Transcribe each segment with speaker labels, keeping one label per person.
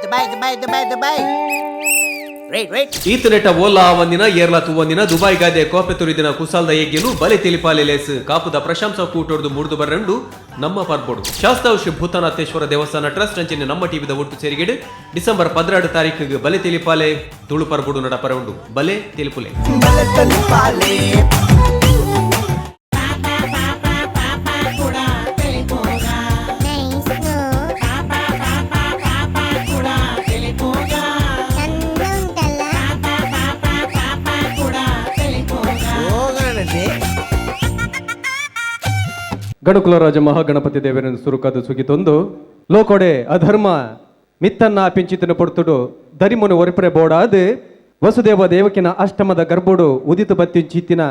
Speaker 1: Dubai, Dubai, Dubai, Dubai. Wait, wait.
Speaker 2: ಈತನೆಟ ಓಲಾ ಒಂದಿನ ಏರ್ಲಾ ತೂವಂದಿನ ದುಬೈ ಗಾದೆ ಕೋಪೆ ತುರಿದಿನ ಕುಸಾಲ್ದ ಯಜ್ಞನು ಬಲೆ ತಿಳಿಪಾಲೆ ಲೇಸ್ ಕಾಪುದ ಪ್ರಶಂಸ ಕೂಟೊಡ್ದು ಮುಡ್ದು ಬರಂಡು ನಮ್ಮ ಪರ್ಬೋಡು. ಶಾಸ್ತಾವ್ ಶ್ರೀ ಭೂತನಾಥೇಶ್ವರ ದೇವಸ್ಥಾನ ಟ್ರಸ್ಟ್ ಅಂಚಿನ ನಮ್ಮ ಟಿವಿದ ಒಟ್ಟು ಸೇರಿಗೆಡು ಡಿಸೆಂಬರ್ 12 ತಾರೀಕಿಗೆ ಬಲೆ ತಿಳಿಪಾಲೆ ತುಳು ಪರ್ಬೋಡು ನಡಪರ ಉಂಡು. ಬಲೆ ತಿಳಿಪುಲೆ. ಗಣಕುಲರಾಜ ಮಹಾಗಣಪತಿ ದೇವರನ್ನು ಸುರುಕಾದ ಸುಗಿತೊಂದು ಲೋಕೊಡೆ ಅಧರ್ಮ ಮಿತ್ತನ್ನ ಪಿಂಚಿತನ ಪೊರ್ತುಡು ದರಿಮನು ಒರಿಪರೆ ಬೋಡಾದ ವಸುದೇವ ದೇವಕಿನ ಅಷ್ಟಮದ ಗರ್ಭೋಡು ಉದಿತು ಬತ್ತಿಂಚಿತ್ತಿನ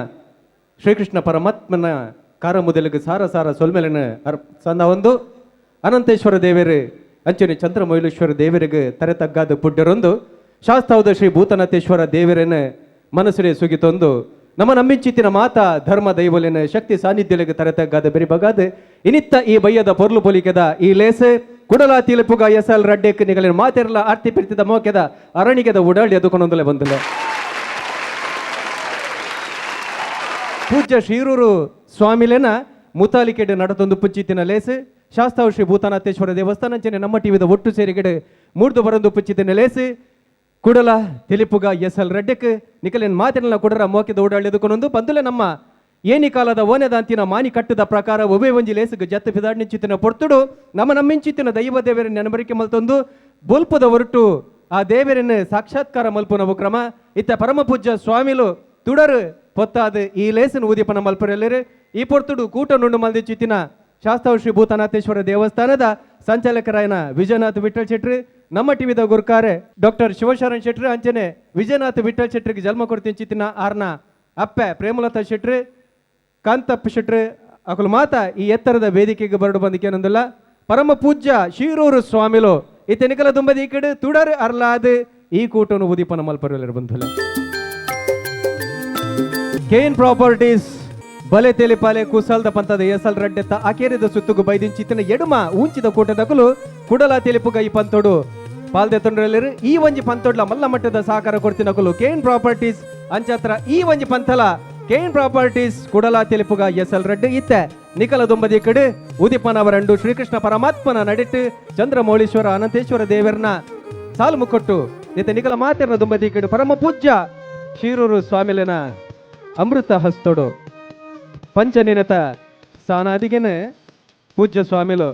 Speaker 2: ಶ್ರೀಕೃಷ್ಣ ಪರಮಾತ್ಮನ ಕಾರ ಮುದಲಿಗೆ ಸಾರ ಸಾರ ಸೊಲ್ಮೆಲನ ಸಂದ ಒಂದು ಅನಂತೇಶ್ವರ ದೇವರು ಅಂಚನೆ ಚಂದ್ರಮೌಳೀಶ್ವರ ದೇವರಿಗೆ ತರೆ ತಗ್ಗಾದ ಪುಡ್ಡರೊಂದು ಶಾಸ್ತಾವದ ಶ್ರೀ ಭೂತನಾಥೇಶ್ವರ ದೇವರನ್ನ ಮನಸ್ಸರೆ ಸುಗಿತೊಂದು ನಮ್ಮ ನಂಬಿಂಚಿತ್ತಿನ ಮಾತಾ ಧರ್ಮ ದೈವಲಿನ ಶಕ್ತಿ ಸಾನ್ನಿಧ್ಯಲಿಗೆ ತರೆ ತಗ್ಗಾದ ಬೆರಿಬಗಾದ ಇನಿತ್ತ ಈ ಬಯ್ಯದ ಪೊರ್ಲು ಪೊಲಿಕೆದ ಈ ಲೇಸೆ ಕುಡಲ ತಿಲಪುಗ ಎಸಲ್ ರಡ್ಡೆಕ್ ನಿಗಲಿನ ಮಾತೆರ್ಲ ಆರ್ತಿ ಪಿರ್ತಿದ ಮೋಕೆದ ಅರಣಿಗೆದ ಉಡಾಳಿ ಎದುಕೊಂಡೊಂದಲೆ ಬಂದಲೆ. ಪೂಜ್ಯ ಶ್ರೀರೂರು ಸ್ವಾಮಿಲೇನ ಮುತಾಲಿಕೆಡೆ ನಡತೊಂದು ಪುಚ್ಚಿತ್ತಿನ ಲೇಸು ಶಾಸ್ತಾವ್ ಶ್ರೀ ಭೂತನಾಥೇಶ್ವರ ದೇವಸ್ಥಾನ ಅಂಚನೆ ನಮ್ಮ ಟಿವಿದ ಒಟ್ಟು ಸೇರಿಗೆಡೆ ಮೂರ್ದು ಬರೊಂದು ಪುಚ್ಚಿತ್ತಿನ ಲೇಸು ಕುಡಲ ತಿಳಿಪುಗ ಎಸ್ ಎಲ್ ರೆಡ್ಡೆಕ್ ನಿಕಲಿನ ಮಾತಿನ ಕುಡರ ಮೋಕಿದ ಓಡಾಳಿದುಕೊಂಡೊಂದು ಬಂದುಲೆ ನಮ್ಮ ಏನಿ ಕಾಲದ ಓನೆದಾಂತಿನ ಮಾನಿ ಕಟ್ಟದ ಪ್ರಕಾರ ಒಬ್ಬೇ ಒಂಜಿ ಲೇಸುಗು ಜತ್ತು ಫಿದಾಡ್ ಪೊರ್ತುಡು ನಮ್ಮ ನಮ್ಮಿಂಚಿತ್ತಿನ ದೈವ ದೇವರ ನೆನಬರಿಕೆ ಮಲ್ತೊಂದು ಬೊಲ್ಪದ ಹೊರಟು ಆ ದೇವರನ್ನು ಸಾಕ್ಷಾತ್ಕಾರ ಮಲ್ಪುನ ಕ್ರಮ ಇತ್ತ ಪರಮ ಪೂಜ್ಯ ಸ್ವಾಮಿಲು ತುಡರು ಪೊತ್ತಾದ ಈ ಲೇಸನ್ ಉದೀಪನ ಮಲ್ಪರೆಲ್ಲರು. ಈ ಪೊರ್ತುಡು ಕೂಟ ನುಂಡು ಮಲ್ದಿಚ್ಚಿತ್ತಿನ ಶಾಸ್ತಾವ್ ಶ್ರೀ ಭೂತನಾಥೇಶ್ವರ ದೇವಸ್ಥಾನದ ಸಂಚಾಲಕರಾಯನ ವಿಜಯನಾಥ್ ವಿಠಲ್ ಶೆಟ್ರು, ನಮ್ಮ ಟಿವಿದ ಗುರುಕಾರೆ ಡಾಕ್ಟರ್ ಶಿವಶರಣ್ ಶೆಟ್ರು, ಅಂಚನೆ ವಿಜಯನಾಥ್ ವಿಠಲ್ ಶೆಟ್ರಿಗೆ ಜನ್ಮ ಕೊಡ್ತಿಂಚಿತ್ತಿನ ಆರ್ನ ಅಪ್ಪೆ ಪ್ರೇಮಲತಾ ಶೆಟ್ರು, ಕಾಂತಪ್ಪ ಶೆಟ್ರು ಅಕಲು ಮಾತ ಈ ಎತ್ತರದ ವೇದಿಕೆಗೆ ಬರಡು ಬಂದಿಕೇನೊಂದಿಲ್ಲ. ಪರಮ ಪೂಜ್ಯ ಶಿರೂರು ಸ್ವಾಮಿಲು ಇತ್ತೆನಿಕಲ ದುಂಬದಿ ಈ ಕಡೆ ತುಡರ್ ಅರ್ಲಾದ್ ಈ ಕೂಟನು ಉದೀಪನ ಮಲ್ಪರೆಲ್ಲರು ಬಂಧುಲ. K N properties ಬಲೆ ತೆಲಿಪಾಲೆ ಕುಸಲ್ದ ಪಂತದ ಎಸಲ್ ರಡ್ಡೆತ್ತ ಅಕೇರಿದ ಸುತ್ತುಗು ಬೈದಿಂಚಿತ್ತಿನ ಎಡುಮ ಊಂಚಿದ ಕೂಟದಕಲು ಕುಡಲ ತೆಲಿಪುಗ ಈ ಪಂತೋಡು ಪಾಲ್ದೆ ತೊಂಡ್ರೆಲ್ಲರು. ಈ ಒಂಜಿ ಪಂತೋಡ್ಲ ಮಲ್ಲ ಮಟ್ಟದ ಸಹಕಾರ ಕೊಡ್ತಿನಕಲು K N properties. ಅಂಚಾತ್ರ ಈ ಒಂಜಿ ಪಂಥಲ K N properties ಕುಡಲ ತೆಲಿಪುಗ S L Reddy ಇತ್ತೆ ನಿಕಲ ದುಂಬದಿ ಕಡೆ ಉದಿಪನವರಂಡು ಶ್ರೀಕೃಷ್ಣ ಪರಮಾತ್ಮನ ನಡಿಟ್ಟು ಚಂದ್ರಮೌಳೀಶ್ವರ ಅನಂತೇಶ್ವರ ದೇವರನ್ನ ಸಾಲು ಮುಕ್ಕೊಟ್ಟು ಇತ್ತೆ ನಿಕಲ ಮಾತೆರ್ನ ದುಂಬದಿ ಕಡೆ ಪರಮ ಪೂಜ್ಯ ಶಿರೂರು ಸ್ವಾಮಿಲಿನ ಅಮೃತ ಹಸ್ತೋಡು ಪಂಚನಿನತ ಸಾನಾದಿಗೆನೆ ಪೂಜ್ಯ ಸ್ವಾಮಿಲು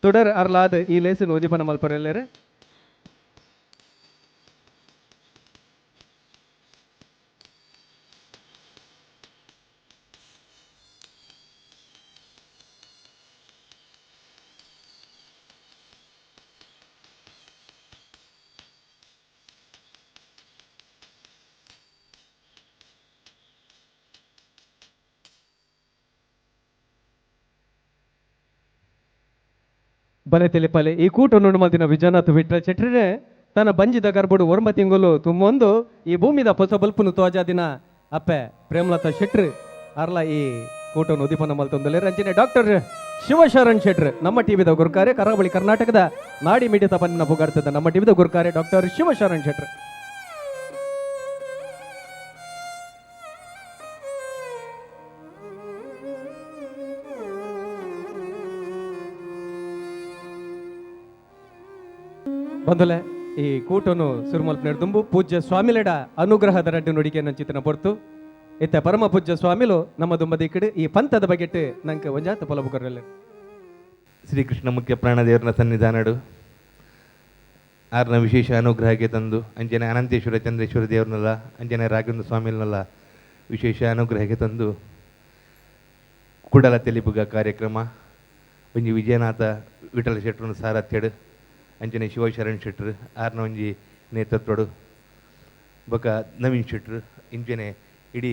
Speaker 2: ತುಡರ್ ಅರ್ಲಾದ್ ಈ ಲೇಸಿನ ಉದಿಪನ ಮಲ್ಪರೆಲ್ಲೇರು. ಬಲೆ ತೆಲಿಪಲೆ ಈ ಕೂಟ ನುಣ್ಣು ಮಲ್ದಿನ ವಿಜಯನಾಥ್ ವಿಠಲ್ ಶೆಟ್ರೇ ತನ್ನ ಬಂಜಿದ ಗರ್ಭಡು ಒರ್ಂಬ ತಿಂಗಳು ತುಂಬೊಂದು ಈ ಭೂಮಿದ ಹೊಸ ಬಲ್ಪುನು ತೋಜಾದಿನ ಅಪ್ಪೆ ಪ್ರೇಮಲತಾ ಶೆಟ್ರು ಅರ್ಲ ಈ ಕೂಟವನ್ನು ಉದೀಪನ ಮಲ್ತೊಂದಲೆ. ರಂಜನೆ ಡಾಕ್ಟರ್ ಶಿವಶರಣ್ ಶೆಟ್ರು ನಮ್ಮ ಟಿವಿದ ಗುರುಕಾರೆ, ಕರಾವಳಿ ಕರ್ನಾಟಕದ ನಾಡಿ ಮಿಡಿತ ಪನ್ನ ಪುಗಾರ್ತದ ನಮ್ಮ ಟಿವಿದ ಗುರುಕಾರೆ ಡಾಕ್ಟರ್ ಶಿವಶರಣ್ ಶೆಟ್ರು. ಬಂಧುಲೆ, ಈ ಕೂಟನು ಸುರುಮಲ್ಪನೇಡು ದುಂಬು ಪೂಜ್ಯ ಸ್ವಾಮಿಲೆಡ ಅನುಗ್ರಹದ ರಡ್ಡು ನುಡಿಗೆ ನಂಚಿತನ ಪೊರ್ತು. ಇತ್ತ ಪರಮ ಪೂಜ್ಯ ಸ್ವಾಮಿಲು ನಮ್ಮ ದುಂಬದಿ ಕಡೆ ಈ ಪಂಥದ ಬಗೆಟ್ ನಂಗೆ ಒಂಜಾತ ಪೊಲಬು ಕೊರಲೆ.
Speaker 3: ಶ್ರೀಕೃಷ್ಣ ಮುಖ್ಯ ಪ್ರಾಣದೇವರನ ಸನ್ನಿಧಾನಡು ಆರ್ನ ವಿಶೇಷ ಅನುಗ್ರಹಕ್ಕೆ ತಂದು ಅಂಜನೆ ಅನಂತೇಶ್ವರ ಚಂದ್ರೇಶ್ವರ ದೇವರನ್ನೆಲ್ಲ ಅಂಜನೆ ರಾಘವೇಂದ್ರ ಸ್ವಾಮಿಗಳನ್ನೆಲ್ಲ ವಿಶೇಷ ಅನುಗ್ರಹಕ್ಕೆ ತಂದು ಕುಡಲ ತೆಲಿಪುಗ ಕಾರ್ಯಕ್ರಮ ಒಂಜಿ ವಿಜಯನಾಥ ವಿಠಲ ಶೆಟ್ರನ ಸಾರಥ್ಯಡು ಅಂಚನೆ ಶಿವಶರಣ್ ಶೆಟ್ರು ಆರ್ನ ಒಂಜಿ ನೇತೃತ್ವಡು ಬೊಕ ನವೀನ್ ಶೆಟ್ರು ಇಂಚನೆ ಇಡೀ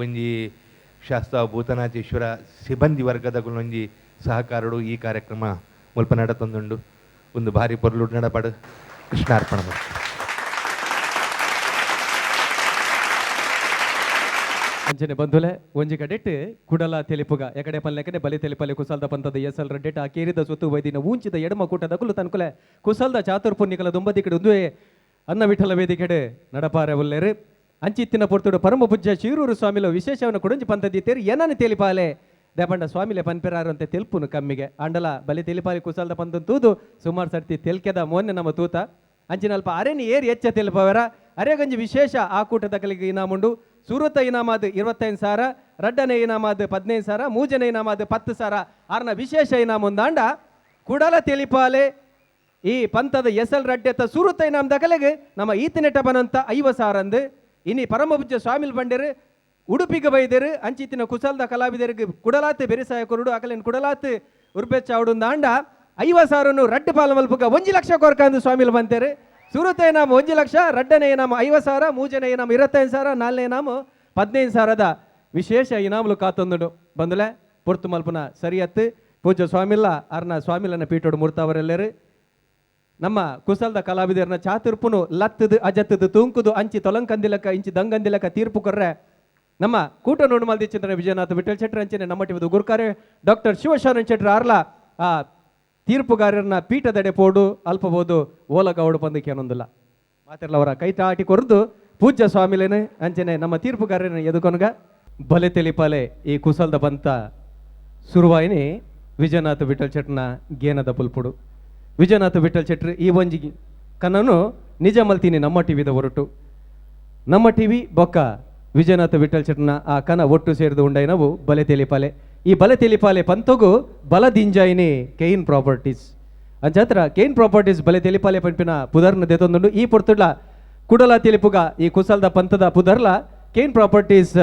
Speaker 3: ಒಂಜಿ ಶಾಸ್ತ್ರ ಭೂತನಾಥೇಶ್ವರ ಸಿಬ್ಬಂದಿ ವರ್ಗದ ಒಂಜಿ ಸಹಕಾರಡು ಈ ಕಾರ್ಯಕ್ರಮ ಮುಲ್ಪ ನಡತೊಂದುಂಡು. ಒಂದು ಭಾರಿ ಪೊರ್ಲು ನಡಪಾಡು. ಕೃಷ್ಣಾರ್ಪಣ.
Speaker 2: ಅಂಚನೆ. ಅಂಚನೆ ಬಂಧುಲೆ ಒಂಜಿ ಕಡೆಟ್ ಕುಡಲ ತೆಲಿಪುಗ ಎಕಡೆ ಪಲ್ಲೆಕಡೆ ಬಲಿ ತೆಲಿಪಲೆ ಕುಸಲ್ದ ಪಂತದ ಎಸಲ್ ರಡ್ಡೆಟ್ ಆ ಕೇರಿದ ಸೊತ್ತು ವೈದಿನ ಊಂಚಿದ ಎಡಮ ಕೂಟದ ಕುಲು ತನ್ಕುಲೆ ಕುಸಲ್ದ ಚಾತುರ್ಪುಣ್ಯಕಲ ದುಂಬದಿಕಡೆ ಉಂದುವೆ ಅನ್ನ ವಿಠಲ ವೇದಿಕೆಡೆ ನಡಪಾರೆ ಉಲ್ಲೇರು. ಅಂಚಿತ್ತಿನ ಪೊರ್ತುಡು ಪರಮ ಪೂಜ್ಯ ಶಿರೂರು ಸ್ವಾಮಿಲ ವಿಶೇಷವನ್ನು ಕೊಡಂಜಿ ಪಂತದಿ ತೇರು ಏನನ್ನು ತೇಲಿಪಾಲೆ ದೇಪಂಡ ಸ್ವಾಮಿಲೆ ಪನ್ಪೆರಾರು ಅಂತ ತೆಲ್ಪುನು ಕಮ್ಮಿಗೆ ಅಂಡಲ ಬಲಿ ತೆಲಿಪಾಲಿ ಕುಸಲ್ದ ಪಂತನ್ ತೂದು ಸುಮಾರು ಸರ್ತಿ ತೆಲ್ಕೆದ ಮೊನ್ನೆ ನಮ್ಮ ತೂತ ಅಂಚಿನಲ್ಪ ಅರೆನಿ ಏರಿ ಹೆಚ್ಚ ತೆಲ್ಪವರ ಅರೆಗಂಜಿ ವಿಶೇಷ ಆ ಕೂಟದ ಕಲಿಗೆ ಇನಾಮುಂಡು. ಸೂರತ ಇನಾಮಾದ 25,000, ರಡ್ಡನೆ ಇನಾಮಾದ 15,000, ಮೂಜನೆ ಇನಾಮಾದ 10,000. ಆರ್ನ ವಿಶೇಷ ಇನಾಮುಂದಾಂಡ ಕುಡಲ ತೆಲಿಪಾಲೆ ಈ ಪಂಥದ ಎಸಲ್ ರಡ್ಡೆತ ಸುರುತ ಇನಾಮ್ ದಕಲೆಗೆ ನಮ್ಮ ಈತನೆಟ ಬನಂತ 50,000 ಅಂದು. ಇನಿ ಪರಮಪೂಜ್ಯ ಸ್ವಾಮಿಲ್ ಬಂಡೇರು ಉಡುಪಿಗೆ ಬೈದೇರು. ಅಂಚಿತ್ತಿನ ಕುಸಲ್ದ ಕಲಾವಿದರಿಗೆ ಕುಡಲಾತ್ ಬೆರಿಸಾಯ ಕೊರಡು ಅಕಲೇನು ಕುಡಲಾತ್ ಉರ್ಬೆಚ್ಚಾವಡು ದಾಂಡ 50,000 ರಡ್ಡು ಪಾಲ ಮಲ್ಪುಗ 1 ಲಕ್ಷ ಕೊರ್ಕಂದು ಸ್ವಾಮಿಲ್ ಬಂತೇರು. ಸುರುತ ಇನಾಮ 1 ಲಕ್ಷ, ರಡ್ಡನೆ ಇನಾಮ 50,000, ಮೂಜನೆ ಇನಾಮ 25,000, ನಾಲ್ನೇ ಇನಾಮ 15,000 ವಿಶೇಷ ಇನಾಮಲು ಕಾತೊಂದುಂಡು. ಬಂದುಲೆ ಪೊರ್ತು ಮಲ್ಪುನ ಸರಿಯತ್ತು. ಪೂಜ್ಯ ಸ್ವಾಮಿಲ್ಲ ಅರ್ನ ಸ್ವಾಮಿಲನ ಪೀಠೋಡು ಮೂರ್ತಾವರೆಲ್ಲರು ನಮ್ಮ ಕುಸಲ್ದ ಕಲಾವಿದರನ್ನ ಚಾತುರ್ಪುನು ಲತ್ತದು ಅಜತ್ತದು ತೂಂಕುದು ಅಂಚಿ ತೊಲಂಕಂದಿಲಕ ಇಂಚಿ ದಂಗಂದಿಲಕ ತೀರ್ಪು ಕೊರ್ರೆ ನಮ್ಮ ಕೂಟ ನೋಡು ಮಲ್ದಿ ಚಿಂತನೆ ವಿಜಯನಾಥ ವಿಠಲ್ ಶೆಟ್ಟರ್ ಅಂಚನೆ ನಮ್ಮ ಟಿವಿದ ಗುರುಕಾರೆ ಡಾಕ್ಟರ್ ಶಿವಶರಣ್ ಶೆಟ್ಟರ್ ಆರ್ಲ ಆ ತೀರ್ಪುಗಾರರನ್ನ ಪೀಠದಡೆ ಪೋಡು ಅಲ್ಪಬೋದು ಓಲಗೌಡು ಪಂದಕ್ಕೆ ಏನೊಂದಿಲ್ಲ ಮಾತಿರ್ಲ ಅವರ ಕೈ ತಾಟಿ ಕೊರ್ದು ಪೂಜ್ಯ ಸ್ವಾಮಿಲೇನೆ ಅಂಚನೆ ನಮ್ಮ ತೀರ್ಪುಗಾರರನ್ನ ಎದುಕೊನಗ ಬಲೆ ತೆಲಿಪಾಲೆ ಈ ಕುಸಲ್ದ ಬಂತ ಸುರುವಾಯಿನಿ ವಿಜಯನಾಥ ವಿಠಲ್ ಶೆಟ್ಟರ್ನ ಗೇನದ ಪುಲ್ಪುಡು. ವಿಜಯನಾಥ ವಿಠಲ್ ಶೆಟ್ಟರ್ ಈ ಒಂಜಿ ಕನ್ನನು ನಿಜ ಮಲ್ತೀನಿ ನಮ್ಮ ಟಿವಿದ ಹೊರಟು. ನಮ್ಮ ಟಿವಿ ಬೊಕ್ಕ ವಿಜಯನಾಥ ವಿಠಲ್ ಶೆಟ್ಟರ್ನ ಆ ಕನ ಒಟ್ಟು ಸೇರಿದು ಉಂಡೈನವು ಬಲೆ ತೆಲಿಪಾಲೆ. ಈ ಬಲೆ ತೆಲಿಪಾಲೆ ಪಂತೊಗು ಬಲದಿಂಜಾಯಿನಿ ಕೇಯಿನ್ ಪ್ರಾಪರ್ಟೀಸ್ ಅಂಚಾತ್ರ ಕೇಯಿನ್ ಪ್ರಾಪರ್ಟೀಸ್ ಬಲೆ ತೆಲಿಪಾಲೆ ಪಂಪಿನ ಪುದರ್ನ ದೆತೊಂದುಂಡು. ಈ ಪೊರ್ತುಡ್ಲ ಕುಡಲ ತೆಲಿಪುಗ ಈ ಕುಸಲ್ದ ಪಂತದ ಪುದರ್ಲ ಕೇಯಿನ್ ಪ್ರಾಪರ್ಟೀಸ್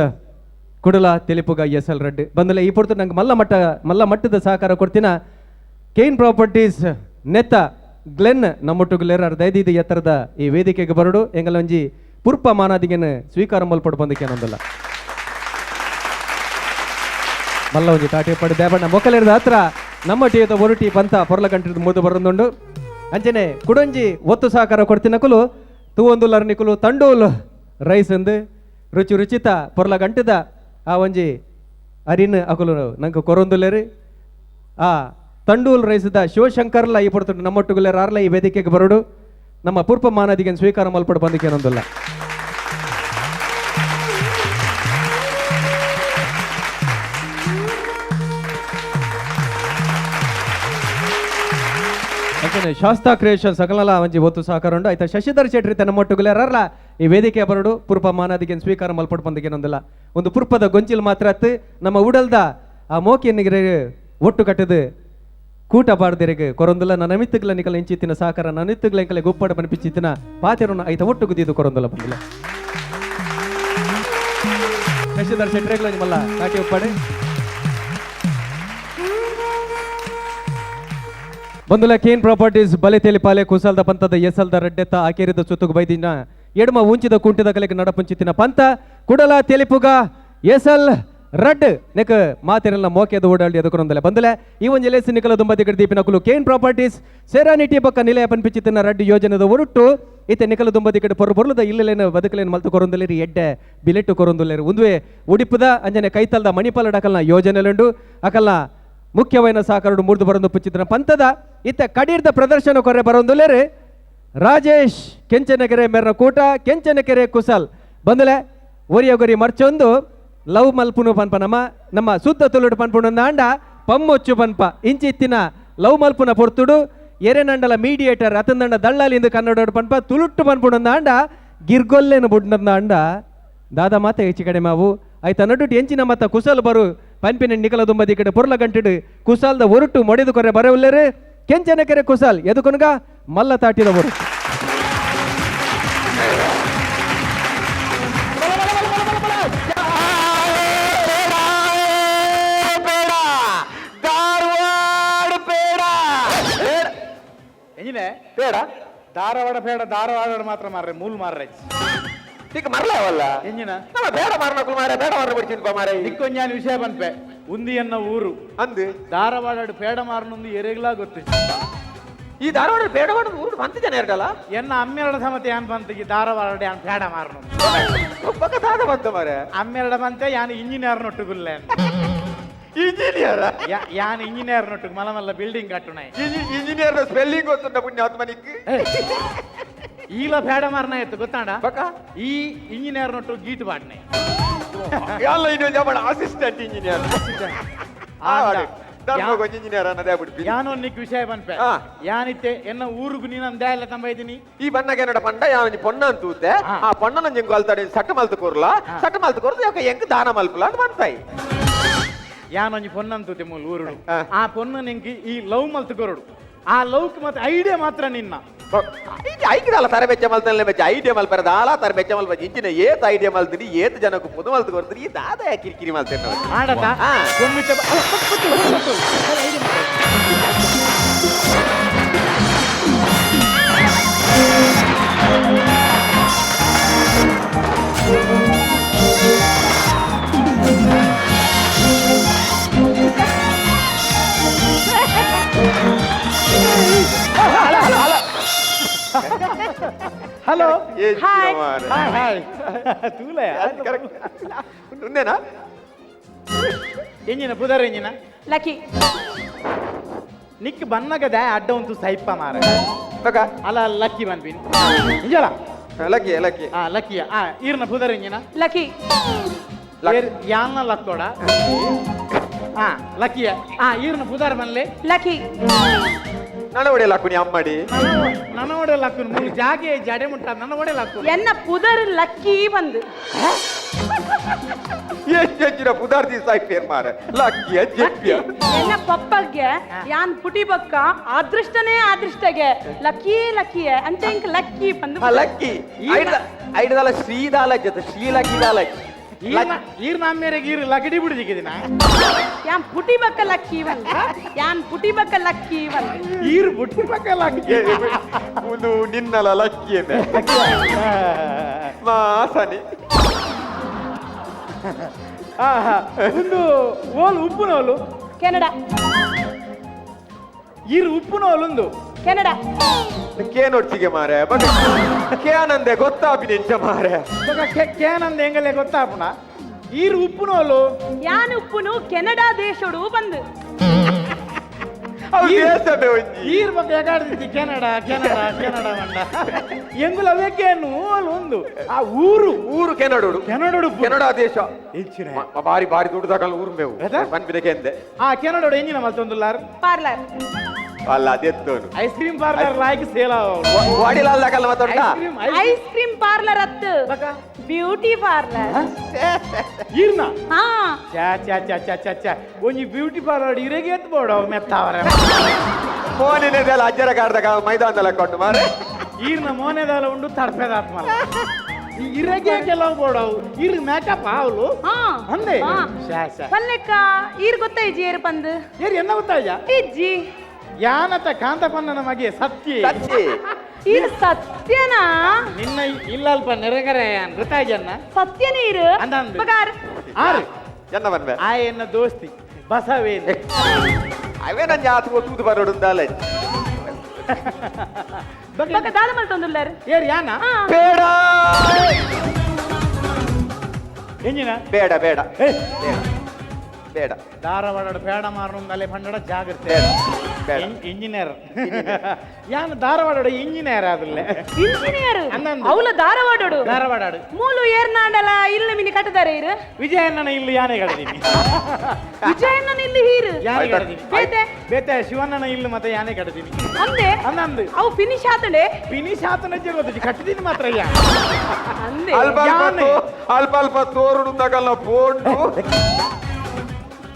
Speaker 2: ಕುಡಲ ತೆಲಿಪುಗ ಎಸ್ ಎಲ್ ರೆಡ್ಡಿ ಬಂದಲೆ ಈ ಪೊರ್ತು ನಂಗೆ ಮಲ್ಲ ಮಟ್ಟ ಮಲ್ಲ ಮಟ್ಟದ ಸಹಕಾರ ಕೊಡ್ತಿನ ಕೇಯಿನ್ ಪ್ರಾಪರ್ಟೀಸ್ ನೆತ್ತ ಗ್ಲೆನ್ ನಮ್ಮೊಟ್ಟುಗುಲೇರ್ ದೈದಿದ ಎತ್ತರದ ಈ ವೇದಿಕೆಗೆ ಬರಡು ಎಂಗಲೊಂಜಿ ಪುರ್ಪ ಮಾನಾದಿಗೆನ ಸ್ವೀಕಾರ ಮಲ್ಪಡು ಬಂದಕ್ಕೆ ಮಲ್ಲ ಒಂಜಿ ತಾಟಿ ಪಡೆ ದೇವಣ್ಣ ಮೊಕ್ಕಲೇರ್ದ ಹತ್ರ ನಮ್ಮ ಟೀದ ಒರುಟಿ ಪಂತ ಪೊರ್ಲ ಕಂಟ್ರಿದ ಮೂದು ಬರೊಂದುಂಡು. ಅಂಚನೆ ಕುಡೊಂಜಿ ಒತ್ತು ಸಹಕಾರ ಕೊಡ್ತಿನಕುಲು ತೂವೊಂದುಲ್ಲರ್ ನಿಕುಲು ತಂಡೂಲ್ ರೈಸ್ ಅಂದು ರುಚಿ ರುಚಿತ ಪೊರ್ಲ ಗಂಟದ ಆ ಒಂಜಿ ಅರಿನ್ ಅಕುಲು ನಂಗೆ ಕೊರೊಂದುಲ್ಲೇರು. ಆ ತಂಡೂಲ್ ರೈಸ್ದ ಶಿವಶಂಕರ್ಲ ಈ ಪೊರ್ತುಂಡು ನಮ್ಮೊಟ್ಟುಗುಲ್ಲೇರ್ ಆರ್ಲ ಈ ವೇದಿಕೆಗೆ ಬರಡು ನಮ್ಮ ಪೂರ್ಪ ಮಾನಾದಿಗೆ ಸ್ವೀಕಾರ ಮಲ್ಪಡು ಬಂದಕ್ಕೇನೊಂದಿಲ್ಲ. ಅಂಚನೆ ಶಾಸ್ತಾ ಕ್ರಿಯೇಷನ್ ಸಕಲಲ ಒಂಜಿ ಒತ್ತು ಸಹಕಾರ ಉಂಡು. ಆಯ್ತಾ ಶಶಿಧರ್ ಶೆಟ್ಟಿ ತನ್ನ ಮೊಟ್ಟುಗುಲೇರಲ್ಲ ಈ ವೇದಿಕೆ ಬರಡು ಪೂರ್ಪ ಮಾನಾದಿಗೆ ಸ್ವೀಕಾರ ಮಲ್ಪಡು ಬಂದಕ್ಕೇನೊಂದಿಲ್ಲ. ಒಂದು ಪುರ್ಪದ ಗೊಂಚಿಲ್ ಮಾತ್ರ ಅತ್ತು ನಮ್ಮ ಉಡಲ್ದ ಆ ಮೋಕಿಯನ್ನಿಗೆ ಒಟ್ಟು ಕಟ್ಟದು ಕೂಟ ಬಾರ್ದಿರಿಗೆ ಕೊರೊಂದುಲ್ಲ. ನನ್ನ ಮಿತ್ತುಗಳ ನಿಕಲ ಇಂಚಿತ್ತಿನ ಸಹಕಾರ ನನ್ನ ಎಂಕಲೆ ಗುಪ್ಪಡ ಬನಿಪಿಚಿತ್ತಿನ ಪಾತೆರನ್ನು ಐತ ಒಟ್ಟು ಗುದ್ದಿದ್ದು ಕೊರೊಂದುಲ್ಲ ಬಂದಿಲ್ಲ. ಶಶಿಧರ್ ಶೆಟ್ರೆಗಳ ನಿಮ್ಮಲ್ಲ ಕಾಟಿ ಉಪ್ಪಾಡೆ ಬಂದುಲ ಕೇನ್ ಪ್ರಾಪರ್ಟೀಸ್ ಬಲೆ ತೆಲಿಪಾಲೆ ಕುಸಲ್ದ ಪಂತದ ಎಸಲ್ದ ರಡ್ಡೆತ್ತ ಆಕೇರಿದ ಸುತ್ತುಗು ಬೈದಿನ ಎಡಮ ಉಂಚಿದ ಕುಂಟಿದ ಕಲೆಗೆ ನಡಪುಂಚಿತ್ತಿನ ಪಂತ ಕುಡಲ ತೆಲಿಪುಗ ಎಸಲ್ ರಡ್ ನೆಕ್ ಮಾತಿರಲ್ಲ ಮೋಕೆದ ಓಡಾಡಿ ಎದಕೊಂದಲೆ ಬಂದಲೆ ಈ ಒಂಜಿ ಲೇಸಿ ನಿಕಲ ದುಂಬತಿ ದೀಪಿನ ಕುಲು ಕೇನ್ ಪ್ರಾಪರ್ಟೀಸ್ ಸೇರಾನಿಟಿ ಬೊಕ್ಕ ನಿಲಯ ಪನ್ಪಿಚಿತ್ತಿನ ರಡ್ಡು ಯೋಜನೆದ ಒರುಟ್ಟು ಇತ್ತೆ ನಿಕಲ ದುಂಬತಿ ಕಡೆ ಪೊರು ಪೊರ್ಲುದ ಇಲ್ಲಲೇನು ಬದುಕಲೇನು ಮಲ್ತು ಕೊರೊಂದುಲೇರಿ ಎಡ್ಡೆ ಬಿಲೆಟ್ಟು ಕೊರೊಂದುಲೇರು ಉಂದುವೆ ಉಡಿಪುದ ಅಂಜನೆ ಕೈತಲ್ದ ಮಣಿಪಾಲ ಡಕಲ್ನ ಯೋಜನೆಲುಂಡು ಅಕಲ್ನ ಮುಖ್ಯವಾಯಿನ ಸಹಕಾರಡು ಮೂರ್ದು ಬರೊಂದು ಪುಚ್ಚಿತ್ತಿನ ಪಂತದ ಇತ್ತ ಕಡೀರ್ದ ಪ್ರದರ್ಶನ ಕೊರೆ ಬರೊಂದುಲೇರು ರಾಜೇಶ್ ಕೆಂಚನಕೆರೆ ಮೆರ್ನ ಕೂಟ ಕೆಂಚನಕೆರೆ ಕುಸಲ್ ಬಂದಲೆ ಒರಿಯಗೊರಿ ಮರ್ಚೊಂದು ಲವ್ ಮಲ್ಪುನು ಪನ್ಪ ನಮ್ಮ ನಮ್ಮ ಸುದ್ದ ತುಳುಡು ಪನ್ಪುನು ಅಂಡ ಪಮ್ಮೊಚ್ಚು ಪನ್ಪ ಇಂಚಿತ್ತಿನ ಲವ್ ಮಲ್ಪುನ ಪೊರ್ತುಡು ಎರೆನಂಡಲ ಮೀಡಿಯೇಟರ್ ಅತಂದಂಡ ದಳ್ಳಾಲಿಂದ ಕನ್ನಡ ಪನ್ಪ ತುಳುಟ್ಟು ಪನ್ಪುನು ಅಂಡ ಗಿರ್ಗೊಲ್ಲೇನು ಬುಡ್ನಂದ ಅಂಡ ದಾದಾ ಮಾತೆ ಹೆಚ್ಚು ಕಡಿಮೆ ಮಾವು ಆಯ್ತ ನಡುಟು ಎಂಚಿನ ಮತ್ತ ಕುಸಲ್ ಬರು ಪನ್ಪಿನ ನಿಕಲ ದುಂಬದಿ ಕಡೆ ಪೊರ್ಲ ಗಂಟಿಡು ಕುಸಾಲ್ದ ಒರುಟು ಮೊಡೆದು ಕೊರೆ ಬರವುಲ್ಲೇರು ಕೆಂಚನಕೆರೆ ಕುಸಾಲ್ ಎದುಕೊನಗ ಮಲ್ಲ ತಾಟಿದ ಒರುಟು.
Speaker 4: ಪೇಡ ಧಾರವಾಡ ಪೇಡ ಧಾರವಾಡ ಮಾತ್ರ ಮಾರ್ರೆ ಮೂಲ್ ಮಾರ್ರೆ
Speaker 5: ಈಗ ಮರಲವಲ್ಲ
Speaker 4: ಎಂಜಿನ
Speaker 5: ನಮ್ಮ ಬೇಡ ಮಾರನಕುಲು ಮಾರೆ ಬೇಡ ಮಾರ ಬಿಡ್ತೀನಿ ಮಾರೆ.
Speaker 4: ನಿಕ್ಕೊಂಜಾನ್ ವಿಷಯ ಪನ್ಪೆ ಉಂದಿಯನ್ನ ಊರು
Speaker 5: ಅಂದು
Speaker 4: ಧಾರವಾಡ ಪೇಡ ಮಾರನೊಂದು ಎರೆಗ್ಲಾ ಗೊತ್ತು.
Speaker 5: ಈ ಧಾರವಾಡ ಬೇಡವಾಡ ಊರು ಬಂತ ಜನ ಇರಲ್ಲ.
Speaker 4: ಎನ್ನ ಅಮ್ಮೆರಡ ಸಮತೆ ಯಾನ್ ಬಂತಿಗೆ ಧಾರವಾಡ ಯಾನ್ ಬೇಡ ಮಾರನು.
Speaker 5: ಬೊಕ್ಕ ದಾದ ಬಂತ ಮಾರೆ?
Speaker 4: ಅಮ್ಮೆರಡ ಬಂತೆ ಯಾನ್ ಇಂಜಿನಿಯರ್ ನೊಟ್ಟುಗುಲ್ಲೆ.
Speaker 5: ಇಂಜಿನಿಯರ್?
Speaker 4: ಯಾನ್ ಇಂಜಿನಿಯರ್ ನೊಟ್ಟುಗು ಮಲ್ಲ ಮಲ್ಲ ಬಿಲ್ಡಿಂಗ್ ಕಟ್ಟುನಾಯ್.
Speaker 5: ಇಂಜಿನಿಯರ್ ಸ್ಪೆಲ್ಲಿಂಗ್ ಗೊತ್ತುಂಟ ಪುಣ್ಯಾತ್ಮನಿಕ್?
Speaker 4: ಈಲ ಬೇಡ ಮಾರನ ಎತ್ತು ಗೊತ್ತಾಂಡ?
Speaker 5: ಬೊಕ್ಕ?
Speaker 4: ಈ ಇಂಜಿನಿಯರ್ ನೊಟ್ಟು ಗೀಟ್ ಬಾಡ್ನೆ.
Speaker 5: ಯಾಲ್ಲ ಇನ್ನೊಂದು ಅವಳ ಅಸಿಸ್ಟೆಂಟ್ ಇಂಜಿನಿಯರ್ engineer ಅನ್ನದೇ ಬಿಡ್ತೀನಿ.
Speaker 4: ಯಾನೊನ್ನಿಕ್ ವಿಷಯ ಪನ್ಪೆ. ಯಾನಿತ್ತೆ ಎನ್ನ ಊರುಗು ನೀನೊಂದು ದೇಲ ತಂಬ ಇದ್ದೀನಿ.
Speaker 5: ಈ ಬಣ್ಣಗೆ ಏನಡ ಪಂಡ ಯಾವ ಪೊಣ್ಣ ಅಂತ ಊತೆ. ಆ ಪೊಣ್ಣನ ಜಂಗು ಅಲ್ತಾಡೆ ಸಟ್ಟ ಮಲ್ತು ಕೂರ್ಲ ಸಟ್ಟ ಮಲ್ತು ಕೂರ್ದು ಯಾಕ ಎಂಕ್ ದಾನ ಮಲ್ಪುಲ ಅಂತ ಪನ್ಪಾಯಿ.
Speaker 4: ಯಾನೊಂಜಿ ಪೊನ್ನಂತೂತೆ ಮೂಲು ಊರುಡು. ಆ ಪೊನ್ನ ನಿಂಗೆ ಈ ಲವ್ ಮಲ್ತು ಕೊರಡು, ಆ ಲವ್ಕ್ ಮತ್ತೆ ಐಡಿಯಾ ಮಾತ್ರ ನಿನ್ನ.
Speaker 5: ಐಕಿದಲ್ಲ ತರೆ ಬೆಚ್ಚ ಮಲ್ತನಲ್ಲೇ ಬೆಚ್ಚ ಐಡಿಯಾ ಮಲ್ಪರ ದಾಲ ತರೆ ಬೆಚ್ಚ ಮಲ್ಪ ಇಂಚಿನ ಏತ್ ಐಡಿಯಾ ಮಲ್ತೀನಿ ಏತ್ ಜನಕ್ಕೆ ಪುದು ಮಲ್ತು ಕೊಡ್ತೀನಿ ಈ ದಾದ ಕಿರಿಕಿರಿ ಮಲ್ತೇನೆ ನೋಡಿ.
Speaker 4: ಆಡತ hello.
Speaker 6: Hi.
Speaker 4: Hi hi ತೂಲೆ.
Speaker 5: ಉಂದೇನಾ?
Speaker 4: ಎಂಜಿನ ಪುದರ್ ಎಂಜಿನ?
Speaker 6: ಲಕ್ಕಿ.
Speaker 4: ನಿಕ್ ಬನ್ನಗದ ಅಡ್ಡ ಉಂಟು ಸೈಪ ಮಾರ.
Speaker 5: ಬಕ.
Speaker 4: ಅಲ್ಲ ಲಕ್ಕಿ ಬನ್ಪಿನ್ ಇಂಜಲ.
Speaker 5: ಲಕ್ಕಿ ಲಕ್ಕಿ.
Speaker 4: ಆ ಲಕ್ಕಿಯ ಆ ಈರ್ನ ಪುದರ್ ಎಂಜಿನ?
Speaker 6: ಲಕ್ಕಿ.
Speaker 4: ಯಾನ್ನ ಲಕ್ಕೋಡ ಆ ಲಕ್ಕಿಯ ಆ ಈರ್ನ ಪುದರ್ ಬನ್ಲೆ.
Speaker 6: ಲಕ್ಕಿ.
Speaker 5: ನನ್ನ ಒಡೆ ಲಕ್ಕುನಿ ಅಮ್ಮಡಿ.
Speaker 4: ನನ್ನ ಒಡೆ ಲಕ್ಕುನು ಮೂರು ಜಾಗೆ ಜಡೆ ಮುಟ್ಟ ನನ್ನ ಒಡೆ ಲಕ್ಕು.
Speaker 6: ಎನ್ನ ಪುದರ್ ಲಕ್ಕಿ ಬಂದು.
Speaker 5: ಎಷ್ಟು ಪುದಾರ್ ದಿವಸ ಪೇರ್ ಮಾರ ಲಕ್ಕಿಯ ಜೆಪ್ಪಿಯ.
Speaker 6: ಎನ್ನ ಪಪ್ಪಗೆ ಯಾನ್ ಪುಟಿ ಬಕ್ಕ ಅದೃಷ್ಟನೇ ಅದೃಷ್ಟಗೆ ಲಕ್ಕಿ ಲಕ್ಕಿಯ ಅಂತ ಇಂಕ್ ಲಕ್ಕಿ ಬಂದು.
Speaker 5: ಲಕ್ಕಿ ಐಡದಲ್ಲ ಶ್ರೀದಾಲ ಜೊತೆ ಶ್ರೀ ಲಕ್ಕಿ ದಾಲ.
Speaker 4: ಈರ್ನ ಅಮ್ಮೇರೆಗೆ ಈರು ಲಕಡಿ ಬಿಡಿದಿಕ್ಕಿದಿನ.
Speaker 6: ಯಾನ್ ಪುಟಿ ಬಕ್ಕ ಲಕ್ಕಿ ಬಂದು, ಯಾನ್ ಪುಟಿ ಬಕ್ಕ ಲಕ್ಕಿ ಬಂದು.
Speaker 4: ಈರು ಪುಟಿ ಬಕ್ಕ ಲಕ್ಕಿ.
Speaker 5: ಒಂದು ನಿನ್ನಲ ಲಕ್ಕಿ ಮಾಸನಿ.
Speaker 4: ಒಂದು ಓಲು ಉಪ್ಪುನೋಲು.
Speaker 6: ಕೆನಡಾ.
Speaker 4: ಈರು ಉಪ್ಪುನೋಲುಂದು.
Speaker 6: ಕೆನಡಾ.
Speaker 5: ಕೇನೊಡ್ಚಿಗೆ ಮಾರೆ ಬಟ್ ಕೇನಂದೆ ಗೊತ್ತಾಪಿ ನಿಂಚ ಮಾರೆ.
Speaker 4: ಕೇನಂದೆ ಎಂಗಲೇ ಗೊತ್ತಾಪುಣ ಈರು ಉಪ್ಪುನೋಲು.
Speaker 6: ಯಾನ್ ಉಪ್ಪುನು ಕೆನಡಾ ದೇಶಡು ಬಂದು.
Speaker 4: ಈರ್ ಬಗ್ಗೆ ಎಗಾಡ್ದಿತ್ತಿ Canada Canada Canada ಮಂಡ ಎಂಗುಲ ಅವಕ್ಕೆ ಓಲು ಒಂದು ಆ ಊರು
Speaker 5: ಊರು ಕೆನಡೋಡು
Speaker 4: ಕೆನಡೋಡು
Speaker 5: ಕೆನಡಾ ದೇಶ
Speaker 4: ಹೆಚ್ಚಿನ
Speaker 5: ಬಾರಿ ಬಾರಿ ದುಡ್ಡು ತಗೊಂಡು ಊರು ಮೇವು ಬನ್ಬಿದಕ್ಕೆ ಎಂದೆ.
Speaker 4: ಆ ಕೆನಡೋಡು ಎಂಜಿನ ಮಲ್ತೊಂದುಲ್ಲಾರ್
Speaker 6: ಪಾರ್ಲರ್.
Speaker 5: ಅಲ್ಲ ಅದೆತ್ತೋನು
Speaker 4: ice cream parlour like sale
Speaker 5: Vadilal ದಾಕಲ್ಲ ಮಾತಾಡ್ತಾ
Speaker 6: ice cream parlour ಅತ್ತು ಬ್ಯೂಟಿ ಪಾರ್ಲರ್.
Speaker 4: ಈರ್ನ
Speaker 6: ಹಾ
Speaker 4: ಚಾ ಚಾ ಚಾ ಚಾ ಚಾ ಚಾ ಒಂಜಿ ಬ್ಯೂಟಿ ಪಾರ್ಲರ್ ಇರೆಗೆ ಎತ್ತು ಬೋಡ ಮೆತ್ತಾವರ.
Speaker 5: ಮೋನಿನದೆಲ್ಲ ಅಜ್ಜರ ಕಾಡ್ದಾಗ ಮೈದಾನದಲ್ಲ ಕೊಂಡು ಮಾರೆ.
Speaker 4: ಈರ್ನ ಮೋನೆದಾಲ ಉಂಡು ತಡ್ಪೆದಾತ್ಮಲ್ಲ ಈ ಇರೆಗೆ ಕೆಲವು ಬೋಡವು ಇರ್ ಮೇಕಪ್ ಆವಲು ಅಂದೆ
Speaker 6: ಪಲ್ಲೆಕ್ಕ ಈರ್ ಗೊತ್ತಾಯ್ಜಿ ಏರ್ ಪಂದು
Speaker 4: ಏರ್ ಎನ್ನ ಗೊತ್ತಾಯ್ಜ
Speaker 6: ಇಜ್ಜಿ
Speaker 4: ಯಾನತ ಕಾಂತಪನ್ನನ ಮಗೆ ಸತ್ಯ
Speaker 5: ಸತ್ಯ
Speaker 6: ಈರ್ ಸತ್ಯನಾ
Speaker 4: ನಿನ್ನ ಇಲ್ಲಲ್ಪ ನೆರೆಗರೆ ಗೊತ್ತಾಯ್ಜನ್ನ
Speaker 6: ಸತ್ಯ ನೀರು ಬಗಾರ್
Speaker 4: ಆರು
Speaker 5: ಎನ್ನ ಬನ್ವೆ
Speaker 4: ಆ ಎನ್ನ ದೋಸ್ತಿ ಬಸವೇನು
Speaker 5: ಅವೇ ನನ್ನ ಜಾತು ತೂದು ಬರೋಡುಂದಾಲ
Speaker 6: ಬಕ ದಾದ ಮಲ್ತೊಂದುಲ್ಲಾರು
Speaker 4: ಏರ್ ಯಾನ
Speaker 5: ಬೇಡ
Speaker 4: ಎಂಜಿನ
Speaker 5: ಬೇಡ ಬೇಡ ಬೇಡ
Speaker 4: ಧಾರವಾಡ ಬೇಡ ಮಾರನುಂದಲೆ ಪಂಡಡ ಜಾಗ್ರತೆ ಇಂಜಿನಿಯರ್ ಯಾನ್ ಧಾರವಾಡ ಇಂಜಿನಿಯರ್ ಆದಲ್ಲೇ
Speaker 6: ಇಂಜಿನಿಯರ್ ಅವಲ ಧಾರವಾಡೋಡು
Speaker 4: ಧಾರವಾಡ
Speaker 6: ಮೂಲು ಏರ್ನಾಂಡಲ ಇಲ್ಲ ಮಿನಿ ಕಟ್ಟದಾರೆ ಇರು
Speaker 4: ವಿಜಯಣ್ಣನ ಇಲ್ಲಿ ಯಾನೆ ಕಡದೀನಿ
Speaker 6: ವಿಜಯಣ್ಣನ ಇಲ್ಲಿ ಹೀರು
Speaker 4: ಯಾನೆ ಕಡದೀನಿ
Speaker 6: ಬೇತೆ
Speaker 4: ಬೇತೆ ಶಿವಣ್ಣನ ಇಲ್ಲಿ ಮತ್ತೆ ಯಾನೆ ಕಡದೀನಿ
Speaker 6: ಅಂದೆ
Speaker 4: ಅಂದಂದು
Speaker 6: ಅವು ಫಿನಿಶ್ ಆತಂಡೆ
Speaker 4: ಫಿನಿಶ್ ಆತನ ಗೊತ್ತು ಕಟ್ಟದೀನಿ ಮಾತ್ರ ಯಾ
Speaker 6: ಅಂದೆ
Speaker 5: ಅಲ್ಪ ಅಲ್ಪ ತೋರುಡು ತಗಲ್ಲ ಪೋಂಡು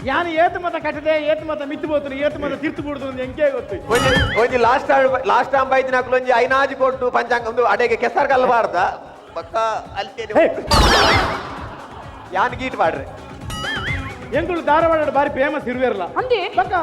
Speaker 4: ಯಾನು ಏತು ಮತ ಕಟ್ಟದೆ ಏತು ಮತ ಮಿತ್ತು ಬೋತನು ಏತು ಮತ ತಿರ್ತು ಬಿಡುದು ಅಂತ ಎಂಕೆ ಗೊತ್ತು.
Speaker 5: ಒಂಜಿ last last time ಬೈದಿನ ಒಂಜಿ ಐನಾಜಿ ಕೊಟ್ಟು ಪಂಚಾಂಗ ಒಂದು ಅಡೆಗೆ ಕೆಸರು ಕಲ್ಲಬಾರ್ದ ಪಕ್ಕ ಅಲ್ತೇನೆ ಯಾನ್ ಗೀಟ್ ಮಾಡ್ರೆ.
Speaker 4: ಎಂಕುಲು ಧಾರವಾಡ ಬಾರಿ ಫೇಮಸ್ ಇರುವೆರ್ಲ
Speaker 6: ಅಂದೆ
Speaker 4: ಬಕ್ಕ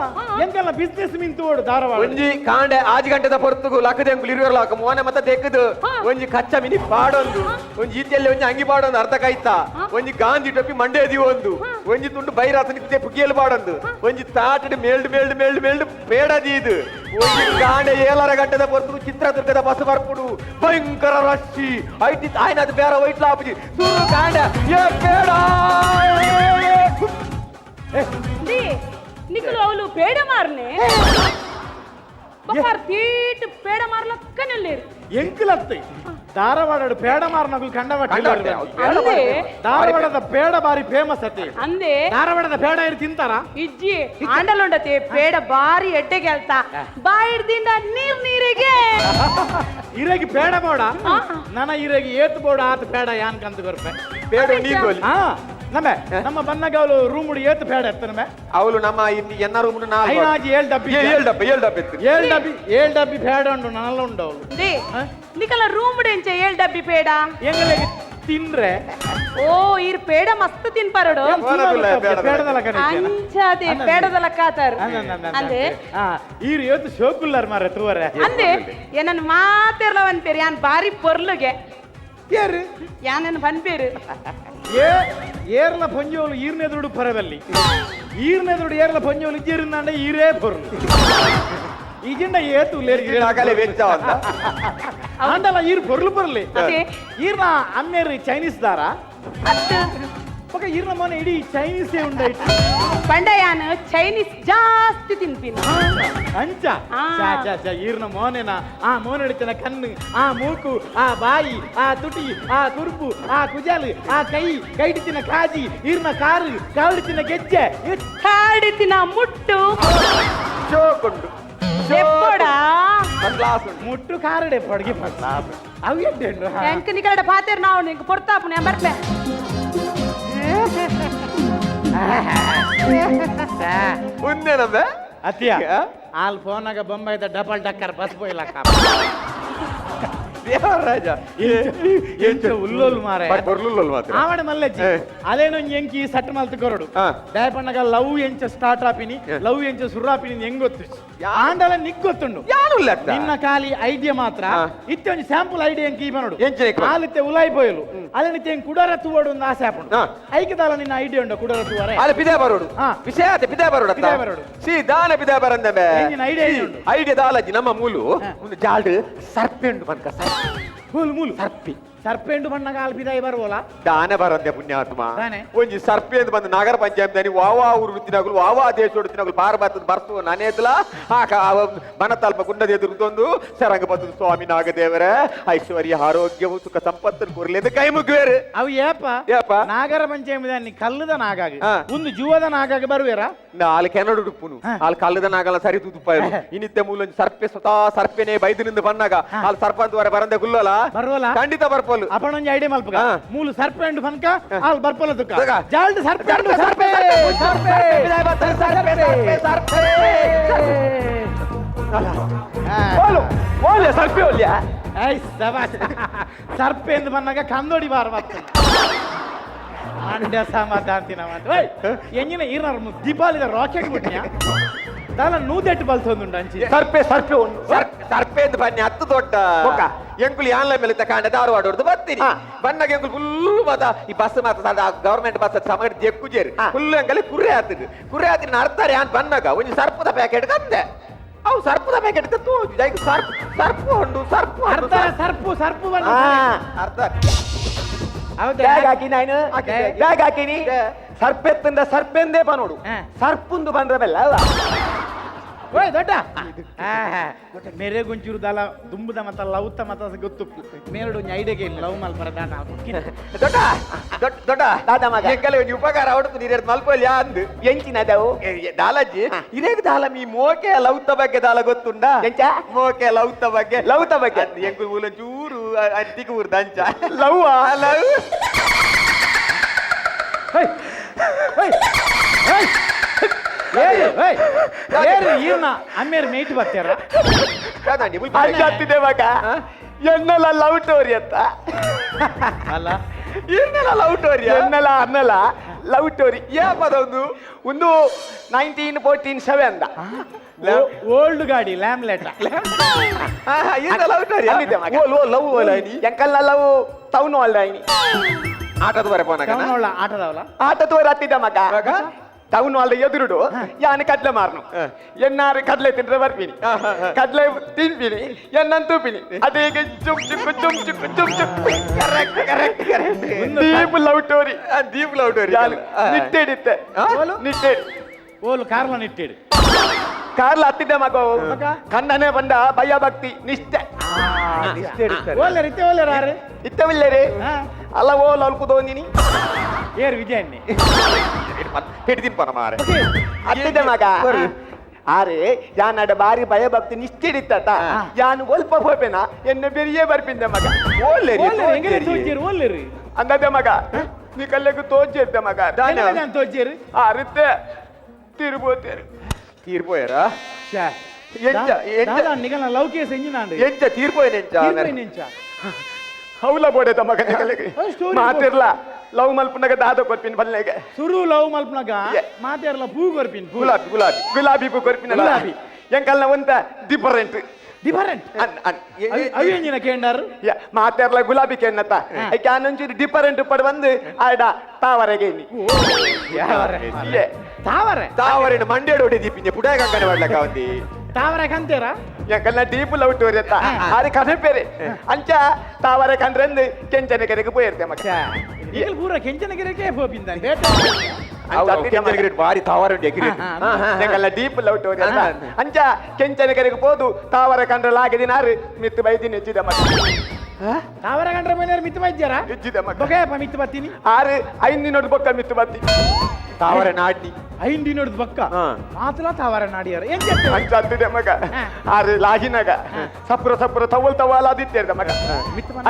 Speaker 4: ಎಂಕಲ್ನ ಬಿಸ್ನೆಸ್ ಮಿಂತು ಧಾರವಾಡ
Speaker 5: ಒಂಜಿ ಕಾಂಡೆ ಆಜಿ ಗಂಟೆದ ಪೊರ್ತುಗು ಲಕ್ಕದ ಎಂಕುಲು ಇರುವೆರ್ಲ ಮೋನೆ ಮತ್ತ ತೆಕ್ಕದು ಒಂಜಿ ಕಚ್ಚ ಮಿನಿ ಪಾಡೊಂದು ಒಂಜಿ ಈತಿಯಲ್ಲಿ ಒಂಜಿ ಅಂಗಿ ಪಾಡೊಂದು ಅರ್ಧ ಕೈತ ಒಂಜಿ ಗಾಂಧಿ ಟೊಪ್ಪಿ ಮಂಡೆ ಒಂದು ಒಂಜಿ ತುಂಡು ಬೈರಾತನ ಪುಗಿಯಲ್ಲಿ ಪಾಡೊಂದು ಒಂಜಿ ತಾಟಡ್ ಮೇಲ್ಡ್ ಮೇಲ್ಡ್ ಮೇಲ್ಡ್ ಮೇಲ್ಡ್ ಪೇಡದೀದು ಒಂಜಿ ಕಾಂಡೆ 7 ಗಂಟೆದ ಪೊರ್ತುಗು ಚಿತ್ರದುರ್ಗದ ಬಸ್ ಬರ್ಪುಡು ಭಯಂಕರ ರಶ್ಶಿ ಐತಿ ಆಯ್ನ ಅದು ಬೇರೆ ವೈಟ್ಲ ಆಪುಜಿ ಸುರು ಕಾಂಡ ಏ ಪೇಡ
Speaker 6: ನಿಕಲು ಅವಳು ಪೇಡ ಮಾರ್ನೆ ಬಕ್ಕಾರ್ ತೀಟ್ ಪೇಡ ಮಾರ್ಲಕ್ಕನೆಲ್ಲೇರು
Speaker 4: ಎಂಕುಲತ್ತೆ ಧಾರವಾಡ ಪೇಡ ಮಾರ್ನಗುಲು ಕಂಡವಟ್ಟೆ
Speaker 6: ಅಂದೆ
Speaker 4: ಧಾರವಾಡದ ಪೇಡ ಬಾರಿ ಫೇಮಸ್ ಅತಿ
Speaker 6: ಅಂದೆ
Speaker 4: ಧಾರವಾಡದ ಪೇಡ ಇರ್ ತಿಂತಾರ
Speaker 6: ಇಜ್ಜಿ ಆಂಡಲುಂಡತೆ ಪೇಡ ಬಾರಿ ಎಡ್ಡೆಗೆ ಅಲ್ತಾ ಬಾಯಿಡ್ದಿಂದ ನೀರ್ ನೀರಿಗೆ
Speaker 4: ಇರಗಿ ಪೇಡ ಬೋಡ ನನ ಇರಗಿ ಏತ್ ಬೋಡ ಆತ ಪೇಡ ಯಾನ್ ಕಂತ ಕೊರ್ಪೆ
Speaker 5: ಪೇಡ ನೀರು
Speaker 4: ನಮ್ಮ ನಮ್ಮ ಬನ್ನಗವಲು ರೂಮ್ ಏತ್ ಪೇಡ ಎತ್ತನಮೆ
Speaker 5: ಅವಳು ನಮ್ಮ ಎನ್ನ ರೂಮ್ ನಾಲ್ಕು
Speaker 4: ಐನಾಜಿ ಏಳ್ ಡಬ್ಬಿ
Speaker 5: ಏಳ್ ಡಬ್ಬಿ ಏಳ್ ಡಬ್ಬಿ
Speaker 4: ಏಳ್ ಡಬ್ಬಿ ಏಳ್ ಡಬ್ಬಿ ಪೇಡ ಉಂಡು ನಲ್ಲ ಉಂಡು ಅವಳು
Speaker 6: ನಿಕಲ ರೂಮ್ ಎಂಚ ಏಳ್ ಡಬ್ಬಿ ಪೇಡ
Speaker 4: ಎಂಗಳಿಗೆ ತಿಂದ್ರೆ
Speaker 6: ಓ ಇರ್ ಪೇಡ ಮಸ್ತ್ ತಿನ್ಪಾರಡು ಅಂಚಾದೆ ಪೇಡದ ಲಕ್ಕಾತಾರ ಅಂದೆ
Speaker 4: ಈರ್ ಏತ್ ಶೋಕುಲ್ಲಾರ್ ಮಾರ ತೂವರೆ
Speaker 6: ಅಂದೆ ಏನನ್ ಮಾತಿರ್ಲ ಪೇರು ಯಾನ್ ಬಾರಿ ಪೊರ್ಲುಗೆ
Speaker 4: ಏರು
Speaker 6: ಯಾನನ್ ಪನ್ಪೇರು
Speaker 4: ಏ ಏರ್ಲ ಪೊಂಜೋಲು ಈರ್ನೆದುಡು ಪರವಲ್ಲಿ ಈರ್ನೆದುಡು ಏರ್ಲ ಪೊಂಜೋಲು ಇಜ್ಜಿರಿಂದಾಂಡೆ ಈರೇ ಪೊರ್ಲು ಈಜಿಂಡ ಏತು
Speaker 5: ಆಗಲೇ ವೆಚ್ಚ ಅಂತ
Speaker 4: ಆಂಡಲ ಈರ್ ಪೊರ್ಲು ಪೊರ್ಲಿ ಈರ್ನ ಅಮ್ಮೇರು ಚೈನೀಸ್ ದಾರ ಪಕ್ಕ ಈರ್ನ ಮನೆ ಇಡೀ ಚೈನೀಸೇ ಉಂಡಾಯ್ತು
Speaker 6: ಪಂಡಯಾನ ಚೈನೀಸ್ ಜಾಸ್ತಿ ತಿನ್ಪಿನ
Speaker 4: ಅಂಚ ಚಾ ಚಾ ಚಾ ಈರ್ನ ಮೋನೆನ ಆ ಮೋನೆಡಿತನ ಕಣ್ಣು ಆ ಮೂಕು ಆ ಬಾಯಿ ಆ ತುಟಿ ಆ ಕುರುಪು ಆ ಕುಜಾಲು ಆ ಕೈ ಕೈಡಿತಿನ ಕಾಜಿ ಈರ್ನ ಕಾರು ಕಾಡಿತಿನ ಗೆಜ್ಜೆ
Speaker 6: ಕಾಡಿತಿನ ಮುಟ್ಟು
Speaker 5: ಶೋಕುಂಡು
Speaker 4: ಮುಟ್ಟು ಕಾರಡೆ ಪಡ್ಗೆ ಅವು ಎಡ್ಡೆ
Speaker 6: ಎಂಕ ನಿಕಲಡ ಪಾತೇರು ನಾವು ನಿಂಗೆ ಪೊರ್ತಾಪುನೆ ಬರ್ಪೆ
Speaker 5: ಉನ್ನೇನಂಬೆ
Speaker 4: ಅತ್ತಿಯ ಆಲ್ ಫೋನಾಗ ಬೊಂಬೈದ ಡಬಲ್ ಡಕ್ಕರ್ ಬಸ್ ಪೋಯ್ಲಕ್ಕ
Speaker 5: ದೇವರಾಜ
Speaker 4: ಎಂಚ ಉಲ್ಲೋಲ್ ಮಾರೆ
Speaker 5: ಬೊರ್ಲುಲ್ಲೋಲ್ ಮಾತ್ರ
Speaker 4: ಆವಡ ಮಲ್ಲಜ್ಜಿ ಅಲೇನೊಂಜಿ ಎಂಕಿ ಸಟ್ ಮಲ್ತ್ ಕೊರಡು ದಯಪಣ್ಣಗ ಲವ್ ಎಂಚ ಸ್ಟಾರ್ಟ್ ಆಪಿನಿ ಲವ್ ಎಂಚ ಸುರಾಪಿನಿ ಹೆಂಗ್ ಗೊತ್ತು ಆಂಡಲ ನಿಗ್ ಗೊತ್ತುಂಡು ನಿನ್ನ ಖಾಲಿ ಐಡಿಯಾ ಮಾತ್ರ ಇತ್ತೆ ಒಂಜಿ ಸ್ಯಾಂಪಲ್ ಐಡಿಯಾ ಎಂಕಿ ಬನೋಡು ಆಲಿತ್ತೆ ಉಲಾಯಿ ಪೋಯಲು ಅಲೇನಿತ್ತೆ ಎಂಕ್ ಕುಡರ ತೂವಡು ಒಂದು ಆಸೆ ಆಪುಂಡು ಐಕದಾಲ ನಿನ್ನ ಐಡಿಯಾ ಉಂಡು ಕುಡರ ತೂವರೆ
Speaker 5: ಅಲ್ಲ ಪಿದೆ ಬರೋಡು ವಿಷಯ ಆತೆ ಪಿದೆ ಬರೋಡು
Speaker 4: ಪಿದೆ ಬರೋಡು
Speaker 5: ಸಿ ದಾನ ಪಿದೆ ಬರಂದಬೆ
Speaker 4: ಎಂಜಿನ ಐಡಿಯಾ ಉಂಡು
Speaker 5: ಐಡಿಯಾ ದಾಲಜ್ಜಿ ನಮ್ಮ ಮೂಲು ಒಂದು ಜಾಲ್ಡ್ ಸರ್ಪೆ ಉಂಡು ಪನ್ಕ
Speaker 4: ಮೂಲು ಮೂಲು ಸರ್ಪಿ ಸರ್ಪೆಂಡು ಬಣ್ಣಗ ಆಲ್ಪಿದಾಯಿ ಬರುವಲ್ಲ
Speaker 5: ದಾನ ಬರಂದೆ ಪುಣ್ಯಾತ್ಮ ಒಂಜಿ ಸರ್ಪೆ ಅಂತ ಬಂದು ನಗರ ಪಂಚಾಯತ್ ದಾನಿ ವಾವಾ ಊರು ತಿನ್ನಗಲು ವಾವಾ ದೇಶ ತಿನ್ನಗಲು ಬಾರ ಬರ್ತದ ಬರ್ತು ನಾನೇದ್ಲ ಆ ಬನತಲ್ಪ ಗುಂಡದ ಎದುರುದೊಂದು ಸರಂಗ ಬರ್ತದ ಸ್ವಾಮಿ ನಾಗದೇವರ ಐಶ್ವರ್ಯ ಆರೋಗ್ಯವು ಸುಖ ಸಂಪತ್ತನ್ನು ಕೊರಲಿ ಕೈ ಮುಗ್ವೇರು
Speaker 4: ಅವು ಏಪ
Speaker 5: ಏಪ
Speaker 4: ನಾಗರ ಪಂಚಮಿ ದಾನಿ ಕಲ್ಲದ ನಾಗಾಗಿ ಒಂದು ಜೀವದ ನಾಗಾಗಿ ಬರುವೇರಾ
Speaker 5: ನಾಲ್ ಕೆನಡು ಉಡುಪುನು ಅಲ್ಲಿ ಕಲ್ಲದ ನಾಗಲ ಸರಿ ತುದುಪಾಯರು ಇನ್ನಿತ್ತೆ ಮೂಲೊಂಜಿ ಸರ್ಪೆ ಸ್ವತಃ ಸರ್ಪೆನೆ ಬೈದಿನಿಂದ ಬನ್ನಾಗ ಅಲ್ಲಿ ಸರ್ಪಂತವರೆ ಬರಂದೆ ಗುಲ್ಲಲ್ಲ
Speaker 4: ಬರುವಲ್ಲ
Speaker 5: ಖಂಡಿತ ಬರ್ಪೋಲು
Speaker 4: ಅಪಣೊಂಜಿ ಐಡಿಯಾ ಮಲ್ಪಗ ಮೂಲು ಸರ್ಪೆ ಉಂಡು ಫನ್ಕ ಅಲ್ಲಿ ಬರ್ಪೋಲ ತುಕ್ಕ ಜಾಲ್ಡ್ ಸರ್ಪೆ ಉಂಡು ಸರ್ಪೆ
Speaker 5: ಸರ್ಪೆ ಸರ್ಪೆ ಸರ್ಪೆ ಓಲು ಓಲೆ ಸರ್ಪೆ ಓಲ್ಯ
Speaker 4: I ಸಬಾಸ್ ಸರ್ಪೆ ಎಂದು ಬನ್ನಾಗ ಕಂದೋಡಿ ಬಾರ ಬರ್ತದೆ ಅಂಡ ಸಮಾಧಾಂತಿನ ಓಯ್ ಎಂಜಿನ ಈರ್ನಾರ್ ದೀಪಾವಳಿದ ರಾಕೆಟ್ ಬಿಟ್ಟಿಯಾ ದಾಲ ನೂದೆಟ್ಟು ಬಲ್ತೊಂದುಂಡು ಅಂಚಿ
Speaker 5: ಸರ್ಪೆ ಸರ್ಪೆ ಉಂಡು ಸರ್ಪೆ ಅಂತ ಬನ್ನಿ ಹತ್ತು ದೊಡ್ಡ ಎಂಕುಲು ಯಾನ್ಲ ಮೇಲೆ ತಕಾಂಡ ಧಾರವಾಡ ಹೊಡೆದು ಬರ್ತೀನಿ ಬನ್ನಾಗ ಎಂಕುಲು ಫುಲ್ ಮಾತ ಈ ಬಸ್ ಮಾತ ಗವರ್ಮೆಂಟ್ ಬಸ್ ಸಮಗಡ ಜೆಕ್ಕುಜೇರಿ ಫುಲ್ ಎಂಕಲಿ ಕುರ್ರೆ ಆತಿರು ಕುರ್ರೆ ಆತಿನ ಅರ್ತಾರೆ ಯಾನ್ ಬನ್ನಾಗ ಒಂಜಿ ಸರ್ಪದ ಪ್ಯಾಕೆಟ್ ಕಂದೆ ಅವು ಸರ್ಪದ ಪ್ಯಾಕೆಟ್ ತೋಜು ಐಕ್ ಸರ್ಪ ಸರ್ಪ ಉಂಡು ಸರ್ಪ
Speaker 4: ಅರ್ಥ ಸರ್ಪು ಸರ್ಪು ಬಣ್ಣ
Speaker 5: ಅರ್ಥ
Speaker 7: ಬ್ಯಾಗ್ ಹಾಕಿ ನಾನು ಬ್ಯಾಗ್ ಹಾಕಿನಿ ಸರ್ಪೆತ್ತಂದ ಸರ್ಪೆಂದೇ ಪನೋಡು ಸರ್ಪುಂದು ಬಂದ್ರ ಬೆಲ್ಲ ಅಲ್ಲ
Speaker 4: ಓಯ್ ದೊಡ್ಡ ಮೇರೆ ಗುಂಚೂರು ದಾಲ ದುಂಬುದ ಮತ್ತ ಲವ್ತ ಮತ ಗೊತ್ತು ಮೇರಡು ಐಡಿಗೆ ಲವ್ ಮಲ್ಪರ ದಾದ
Speaker 5: ದೊಡ್ಡ ದೊಡ್ಡ ದೊಡ್ಡ
Speaker 7: ದಾದ ಮಗ
Speaker 5: ಎಂಕಲೆ ಒಂಜಿ ಉಪಕಾರ ಅವಡ್ತು ನೀರು ಮಲ್ಪೊಲಿ ಅಂದು
Speaker 7: ಎಂಚಿನದವು
Speaker 5: ದಾಲಜ್ಜಿ ಇರೇಗ ದಾಲ ಮೀ ಮೋಕೆ ಲವ್ತ ಬಗ್ಗೆ ದಾಲ ಗೊತ್ತುಂಡ
Speaker 7: ಎಂಚ
Speaker 5: ಮೋಕೆ ಲವ್ತ ಬಗ್ಗೆ
Speaker 7: ಲವ್ತ ಬಗ್ಗೆ
Speaker 5: ಎಂಕುಲು ಮೂಲ ಚೂರು ಅಟ್ಟಿಗೆ ಊರ್ದ ಅಂಚ
Speaker 7: ಲವ್ವ
Speaker 5: ಲವ್
Speaker 4: ಅಮ್ಮೇರ್ ಮೇಟ್ ಬರ್ತಾರ
Speaker 7: ಅಂಜಾತಿದೆ ಮಗ ಎನ್ನೆಲ್ಲ ಲವ್ ಸ್ಟೋರಿ ಅಂತ
Speaker 4: ಅಲ್ಲ
Speaker 5: ಈರ್ನೆಲ ಲವ್ ಸ್ಟೋರಿ
Speaker 7: ಎನ್ನಲ ಅರ್ನಲ ಲವ್ ಸ್ಟೋರಿ
Speaker 5: ಏಪದೊಂದು
Speaker 7: ಒಂದು 1947
Speaker 4: ಓಲ್ಡ್ ಗಾಡಿ ಲ್ಯಾಮ್ಲೆಟ್
Speaker 5: ಈರ್ನ ಲವ್ ಸ್ಟೋರಿ ಓಲ್ ಓಲ್ ಲವ್ ಓಲ್ any
Speaker 7: ಎಂಕಲ್ನ love town old any
Speaker 5: ಆಟದ ಬರೆ ಪೋನಗ
Speaker 4: ಟೌನ್ ಆಟದವಲ್ಲ
Speaker 7: ಆಟ ತೋರ ಹತ್ತಿದ ಮಗ ಟೌನ್ ಹಾಲ್ ಎದುರುಡು ಯಾನು ಕಡ್ಲೆ ಮಾರ್ನು ಎನ್ನಾರು ಕಡ್ಲೆ ತಿಂದ್ರೆ ಬರ್ತೀನಿ ಕಡ್ಲೆ ತಿನ್ಪಿನಿ ಎನ್ನನ್ ತೂಪಿನಿ ಅದೇ took took took took took took
Speaker 5: correct correct correct
Speaker 7: deep love story
Speaker 5: deep love story
Speaker 7: ನಿಟ್ಟೇಡಿತ್ತೆ ನಿಟ್ಟೇಡು
Speaker 4: ಓಲು ಕಾರ್ಲ ನಿಟ್ಟೇಡು
Speaker 7: ಕಾರ್ಲ ಹತ್ತಿದ್ದೆ ಮಗ ಕಣ್ಣನೇ ಬಂದ ಭಯ ಭಕ್ತಿ ನಿಷ್ಠೆ
Speaker 4: ಓಲ್ಲೇರು ಇತ್ತೆ ಓಲ್ಲೇರು ಆರು
Speaker 7: ಇತ್ತವಿಲ್ಲೇರಿ ಅಲ್ಲ ಓಲ್ ಅಲ್ಕುದೋಂದಿನಿ
Speaker 4: ಏರು ವಿಜಯಣ್ಣಿ
Speaker 5: ಹಿಡಿದಿನ ಮಾರೆ
Speaker 7: ಅತ್ತಿದ್ದೆ ಮಗ ಆರೆ ಯಾನಡ ಬಾರಿ ಭಯ ಭಕ್ತಿ ನಿಷ್ಠೆ ಯಾನು ಒಲ್ಪ ಹೋಪೆನ ಎನ್ನ ಬೆರಿಯೇ ಬರ್ಪಿಂದೆ ಮಗ
Speaker 4: ಓಲ್ಲೇರಿ ಓಲ್ಲೇರಿ
Speaker 7: ಅಂದದೆ ಮಗ ನೀ ಕಲ್ಲೆಗು ತೋಜಿದ್ದೆ ಮಗ
Speaker 4: ತೋಜಿರು
Speaker 7: ಆರಿತ್ತೆ ತಿರುಬೋತೇರು
Speaker 5: ತೀರ್ಪೋಯರ
Speaker 4: ನಿಗಲ ಲವ್ ಕೇಸ್ ಎಂಜಿನ
Speaker 5: ಎಂಚ ತೀರ್ಪೋಯನ ಎಂಚ
Speaker 7: ಹೌಲ ಬೋಡೆ ಮಗ ಮಾತಿರ್ಲ ಲವ್ ಮಲ್ಪನಾಗ ದಾದ ಕೊರ್ಪಿನ ಬಲ್ಲೆಗೆ
Speaker 4: ಸುರು ಲವ್ ಮಲ್ಪನಾಗ ಮಾತಿರ್ಲ ಪೂ ಕೊರ್ಪಿನ
Speaker 5: ಗುಲಾಬಿ ಗುಲಾಬಿ
Speaker 7: ಗುಲಾಬಿ ಪೂ ಕೊರ್ಪಿನ ಗುಲಾಬಿ ಎಂಕಲ್ನ ಒಂತ ಡಿಫರೆಂಟ್
Speaker 4: ಡಿಫರೆಂಟ್ ಅಯ್ಯಂಜಿನ ಕೇಂಡಾರು
Speaker 7: ಮಾತಿರ್ಲ ಗುಲಾಬಿ ಕೇಂಡತ್ತ ಐಕೆ ಡಿಫರೆಂಟ್ ಪಡ ಬಂದು ಆಡ ತಾವರೆಗೆ
Speaker 4: ತಾವರೆ
Speaker 5: ತಾವರೆ ಮಂಡ್ಯಡು ಹೊಡೆ ಪುಡಾಯ ಕಂಕನೆ ಮಾಡ್ಲಕ್ಕ ಒಂದಿ
Speaker 4: ತಾವರೆ ಕಂತೇರಾ
Speaker 7: ಎಂಕಲ್ನ deep love story ಅಂತ ಆರೆ ಕನಪೇರೆ ಅಂಚ ತಾವರೆ ಕಂಡ್ರಂದು ಕೆಂಚನ ಕೆರೆಗೆ ಪೋಯಿರ್ತೆ ಮಗ
Speaker 4: ಪೂರ ಕೆಂಚನ ಕೆರೆಗೆ ಪೋಪಿಂದ
Speaker 5: ಬಾರಿ ತಾವರೆ
Speaker 7: ಎಂಕಲ್ನ deep love story ಅಂತ ಅಂಚ ಕೆಂಚನ ಕೆರೆಗೆ ಪೋದು ತಾವರೆ ಕಂಡ್ರೆ ಲಾಗದಿನಾರು ಮಿತ್ತು ಬೈದಿನ ಹೆಚ್ಚಿದ ಮಗ
Speaker 4: ತಾವರೆ ಕಂಡ್ರೆ ಮನೆಯವ್ರು ಮಿತ್ತು ಬೈದ್ಯಾರ
Speaker 7: ಹೆಚ್ಚಿದ ಮಗ
Speaker 4: ಬೊಕೆಯಪ್ಪ ಮಿತ್ತು ಬತ್ತೀನಿ
Speaker 7: ಆರು ಐದು ನೋಡು ಬೊಕ್ಕ ಮಿತ್ತು ಬತ್ತಿ
Speaker 5: ತಾವರೆ ನಾಡ್ನಿ
Speaker 4: ಐಂಡಿ ನೋಡುದು ಬಕ್ಕ ಮಾತಲ ತಾವರೆ ನಾಡಿಯಾರ
Speaker 7: ಅಂಚ ಹತ್ತಿದೆ ಮಗ ಆರು ಲಾಗಿನಾಗ ಸಪ್ರ ಸಪ್ರ ತವಲ್ ತವಾಲ ಅದಿತ್ತೇರ್ದ ಮಗ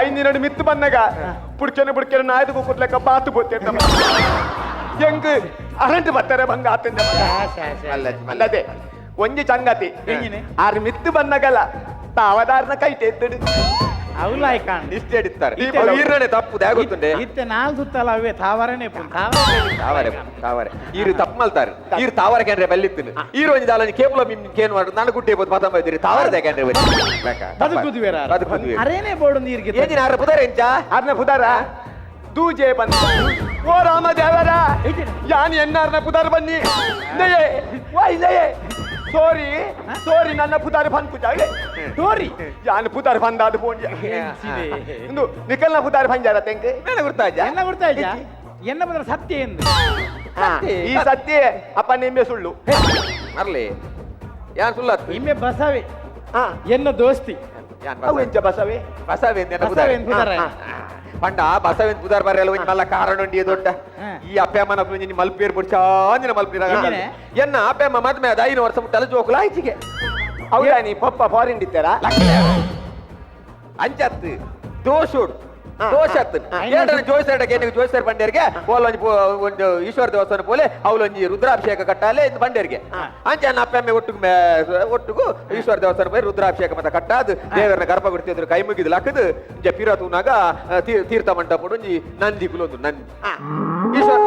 Speaker 7: ಐಂದಿ ನೋಡು ಮಿತ್ತು ಬಂದಾಗ ಪುಡ್ಕೆನ ಪುಡ್ಕೆನ ನಾಯ್ದು ಕೂತ್ಲಕ್ಕ ಬಾತು ಬೋತೇರ್ದ ಮಗ ಹೆಂಗ್ ಅರಂಟು ಬರ್ತಾರೆ ಬಂಗ ಆತಂದ ಮಗ ಅಲ್ಲದೆ ಒಂಜಿ ಚಂಗತಿ ಆರು ಮಿತ್ತು ಬಂದಾಗಲ್ಲ ತಾವದಾರನ ಕೈ ತೇತ್ತಡು
Speaker 5: ನಿಷ್ಠೆ ಹಿಡಿತಾರೆ ಈರನೆ ತಪ್ಪು ಗೊತ್ತುಂಡೆ
Speaker 4: ಇತ್ತೆ ನಾಲ್ ಸುತ್ತಲ ಅವೇ ತಾವರನೆ
Speaker 5: ತಾವರೆ ತಾವರೆ ಈರು ತಪ್ಪು ಮಲ್ತಾರೆ ಈರು ತಾವರೆ ಕೇಂದ್ರ ಬಲ್ಲಿತ್ತಿನ ಈರು ಒಂಜಿ ದಾಲಂಜಿ ಕೇಪುಲ ಮಿಮ್ ಕೇನು ಮಾಡು ನಾನು ಗುಟ್ಟಿ ಬೋದು ಪತಂಬ ಇದ್ದೀರಿ ತಾವರೆ ಕೇಂದ್ರ
Speaker 4: ಬದುಕುದುವೇರ
Speaker 5: ಬದುಕುದುವೆ
Speaker 4: ಅರೇನೆ ಬೋಡು ನೀರಿಗೆ
Speaker 5: ಏನಿನ ಅರ ಪುದಾರ ಎಂಚ
Speaker 7: ಅರ್ನ ಪುದಾರ ದೂಜೆ ಬಂದ ಓ ರಾಮ ದೇವರ ಯಾನ್ ಎನ್ನಾರ್ನ ಪುದಾರ ಬನ್ನಿ ದಯೆ ವಾಯ್ ದಯೆ ಸಾರಿ ಸಾರಿ ನನ್ನ ಪುದಾರ ಬಂದ್ ಪೂಜಾ
Speaker 4: ಸಾರಿ
Speaker 7: ಯಾನ್ ಪುದಾರ ಬಂದಾದ ಫೋನ್ ಇಂದು ನಿಕಲ್ನ ಪುದಾರ ಬಂಜಾರ ತೆಂಕ್
Speaker 5: ಎನ್ನ ಗುರ್ತಾಜ
Speaker 4: ಎನ್ನ ಗುರ್ತಾಜ ಎನ್ನ ಬಂದ್ರೆ ಸತ್ಯ ಎಂದು
Speaker 7: ಈ ಸತ್ಯ ಅಪ್ಪ ನಿಂಬೆ ಸುಳ್ಳು
Speaker 5: ಅರ್ಲಿ ಯಾನ್ ಸುಳ್ಳತ್ತು
Speaker 4: ನಿಂಬೆ ಬಸವೆ ಎನ್ನ ದೋಸ್ತಿ
Speaker 7: ಅವು ಎಂಚ ಬಸವೆ
Speaker 5: ಬಸವೆ
Speaker 4: ಬಸವೆ
Speaker 5: ಪಂಡ ಬಸವೇನ್ ಪುದಾರ್ ಬಾರಿ ಒಂಜಿ ಮಲ್ಲ ಕಾರಣ ಉಂಡಿ ದೊಡ್ಡ ಈ ಅಪ್ಪಮ್ಮನ ಒಂಜಿ ಮಲ್ಪೇರ್ ಚಾಂದಿನ ಮಲ್ಪೇರ್ ಎನ್ನ ಅಪ್ಪಮ್ಮ ಮದ್ಮೆ ಅದ 5 ವರ್ಷ ಮುಟ್ಟಲ್ಲ ಜೋಕುಲ ಆಯ್ಚಿಗೆ
Speaker 7: ಹೌದಾ ನೀ ಪಪ್ಪ ಫಾರಿನ್ ಇತ್ತಾರ
Speaker 5: ಅಂಚತ್ತು ದೋಷುಡ್ ದೋಷತ್ತು ಏಟನ ಜೋಯಿಸರಕ್ಕೆ ನೀವು ಜೋಯಿಸರ್ ಬಂಡೇರಿಗೆ ಓಲೊಂಜಿ ಒಂದು ಈಶ್ವರ ದೇವಸ್ಥಾನ ಪೋಲೆ ಅವಲೊಂಜಿ ರುದ್ರಾಭಿಷೇಕ ಕಟ್ಟಾಲೆ ಇದು ಬಂಡೇರಿಗೆ ಅಂಚೆ ಅಪ್ಪಮ್ಮೆ ಒಟ್ಟುಗು ಒಟ್ಟುಗು ಈಶ್ವರ ದೇವಸ್ಥಾನ ಪೋಯಿ ರುದ್ರಾಭಿಷೇಕ ಮತ್ತೆ ಕಟ್ಟಾದು ದೇವರನ್ನ ಗರ್ಭ ಗುಡ್ತಿದ್ರು ಕೈ ಮುಗಿದು ಲಕ್ಕದು ಇಂಚ ಪಿರ ತೂನಾಗ ತೀರ್ಥ ಮಂಟಪ ಒಂಜಿ ನಂದಿ ಕುಲೊಂದು ನಂದಿ ಈಶ್ವರ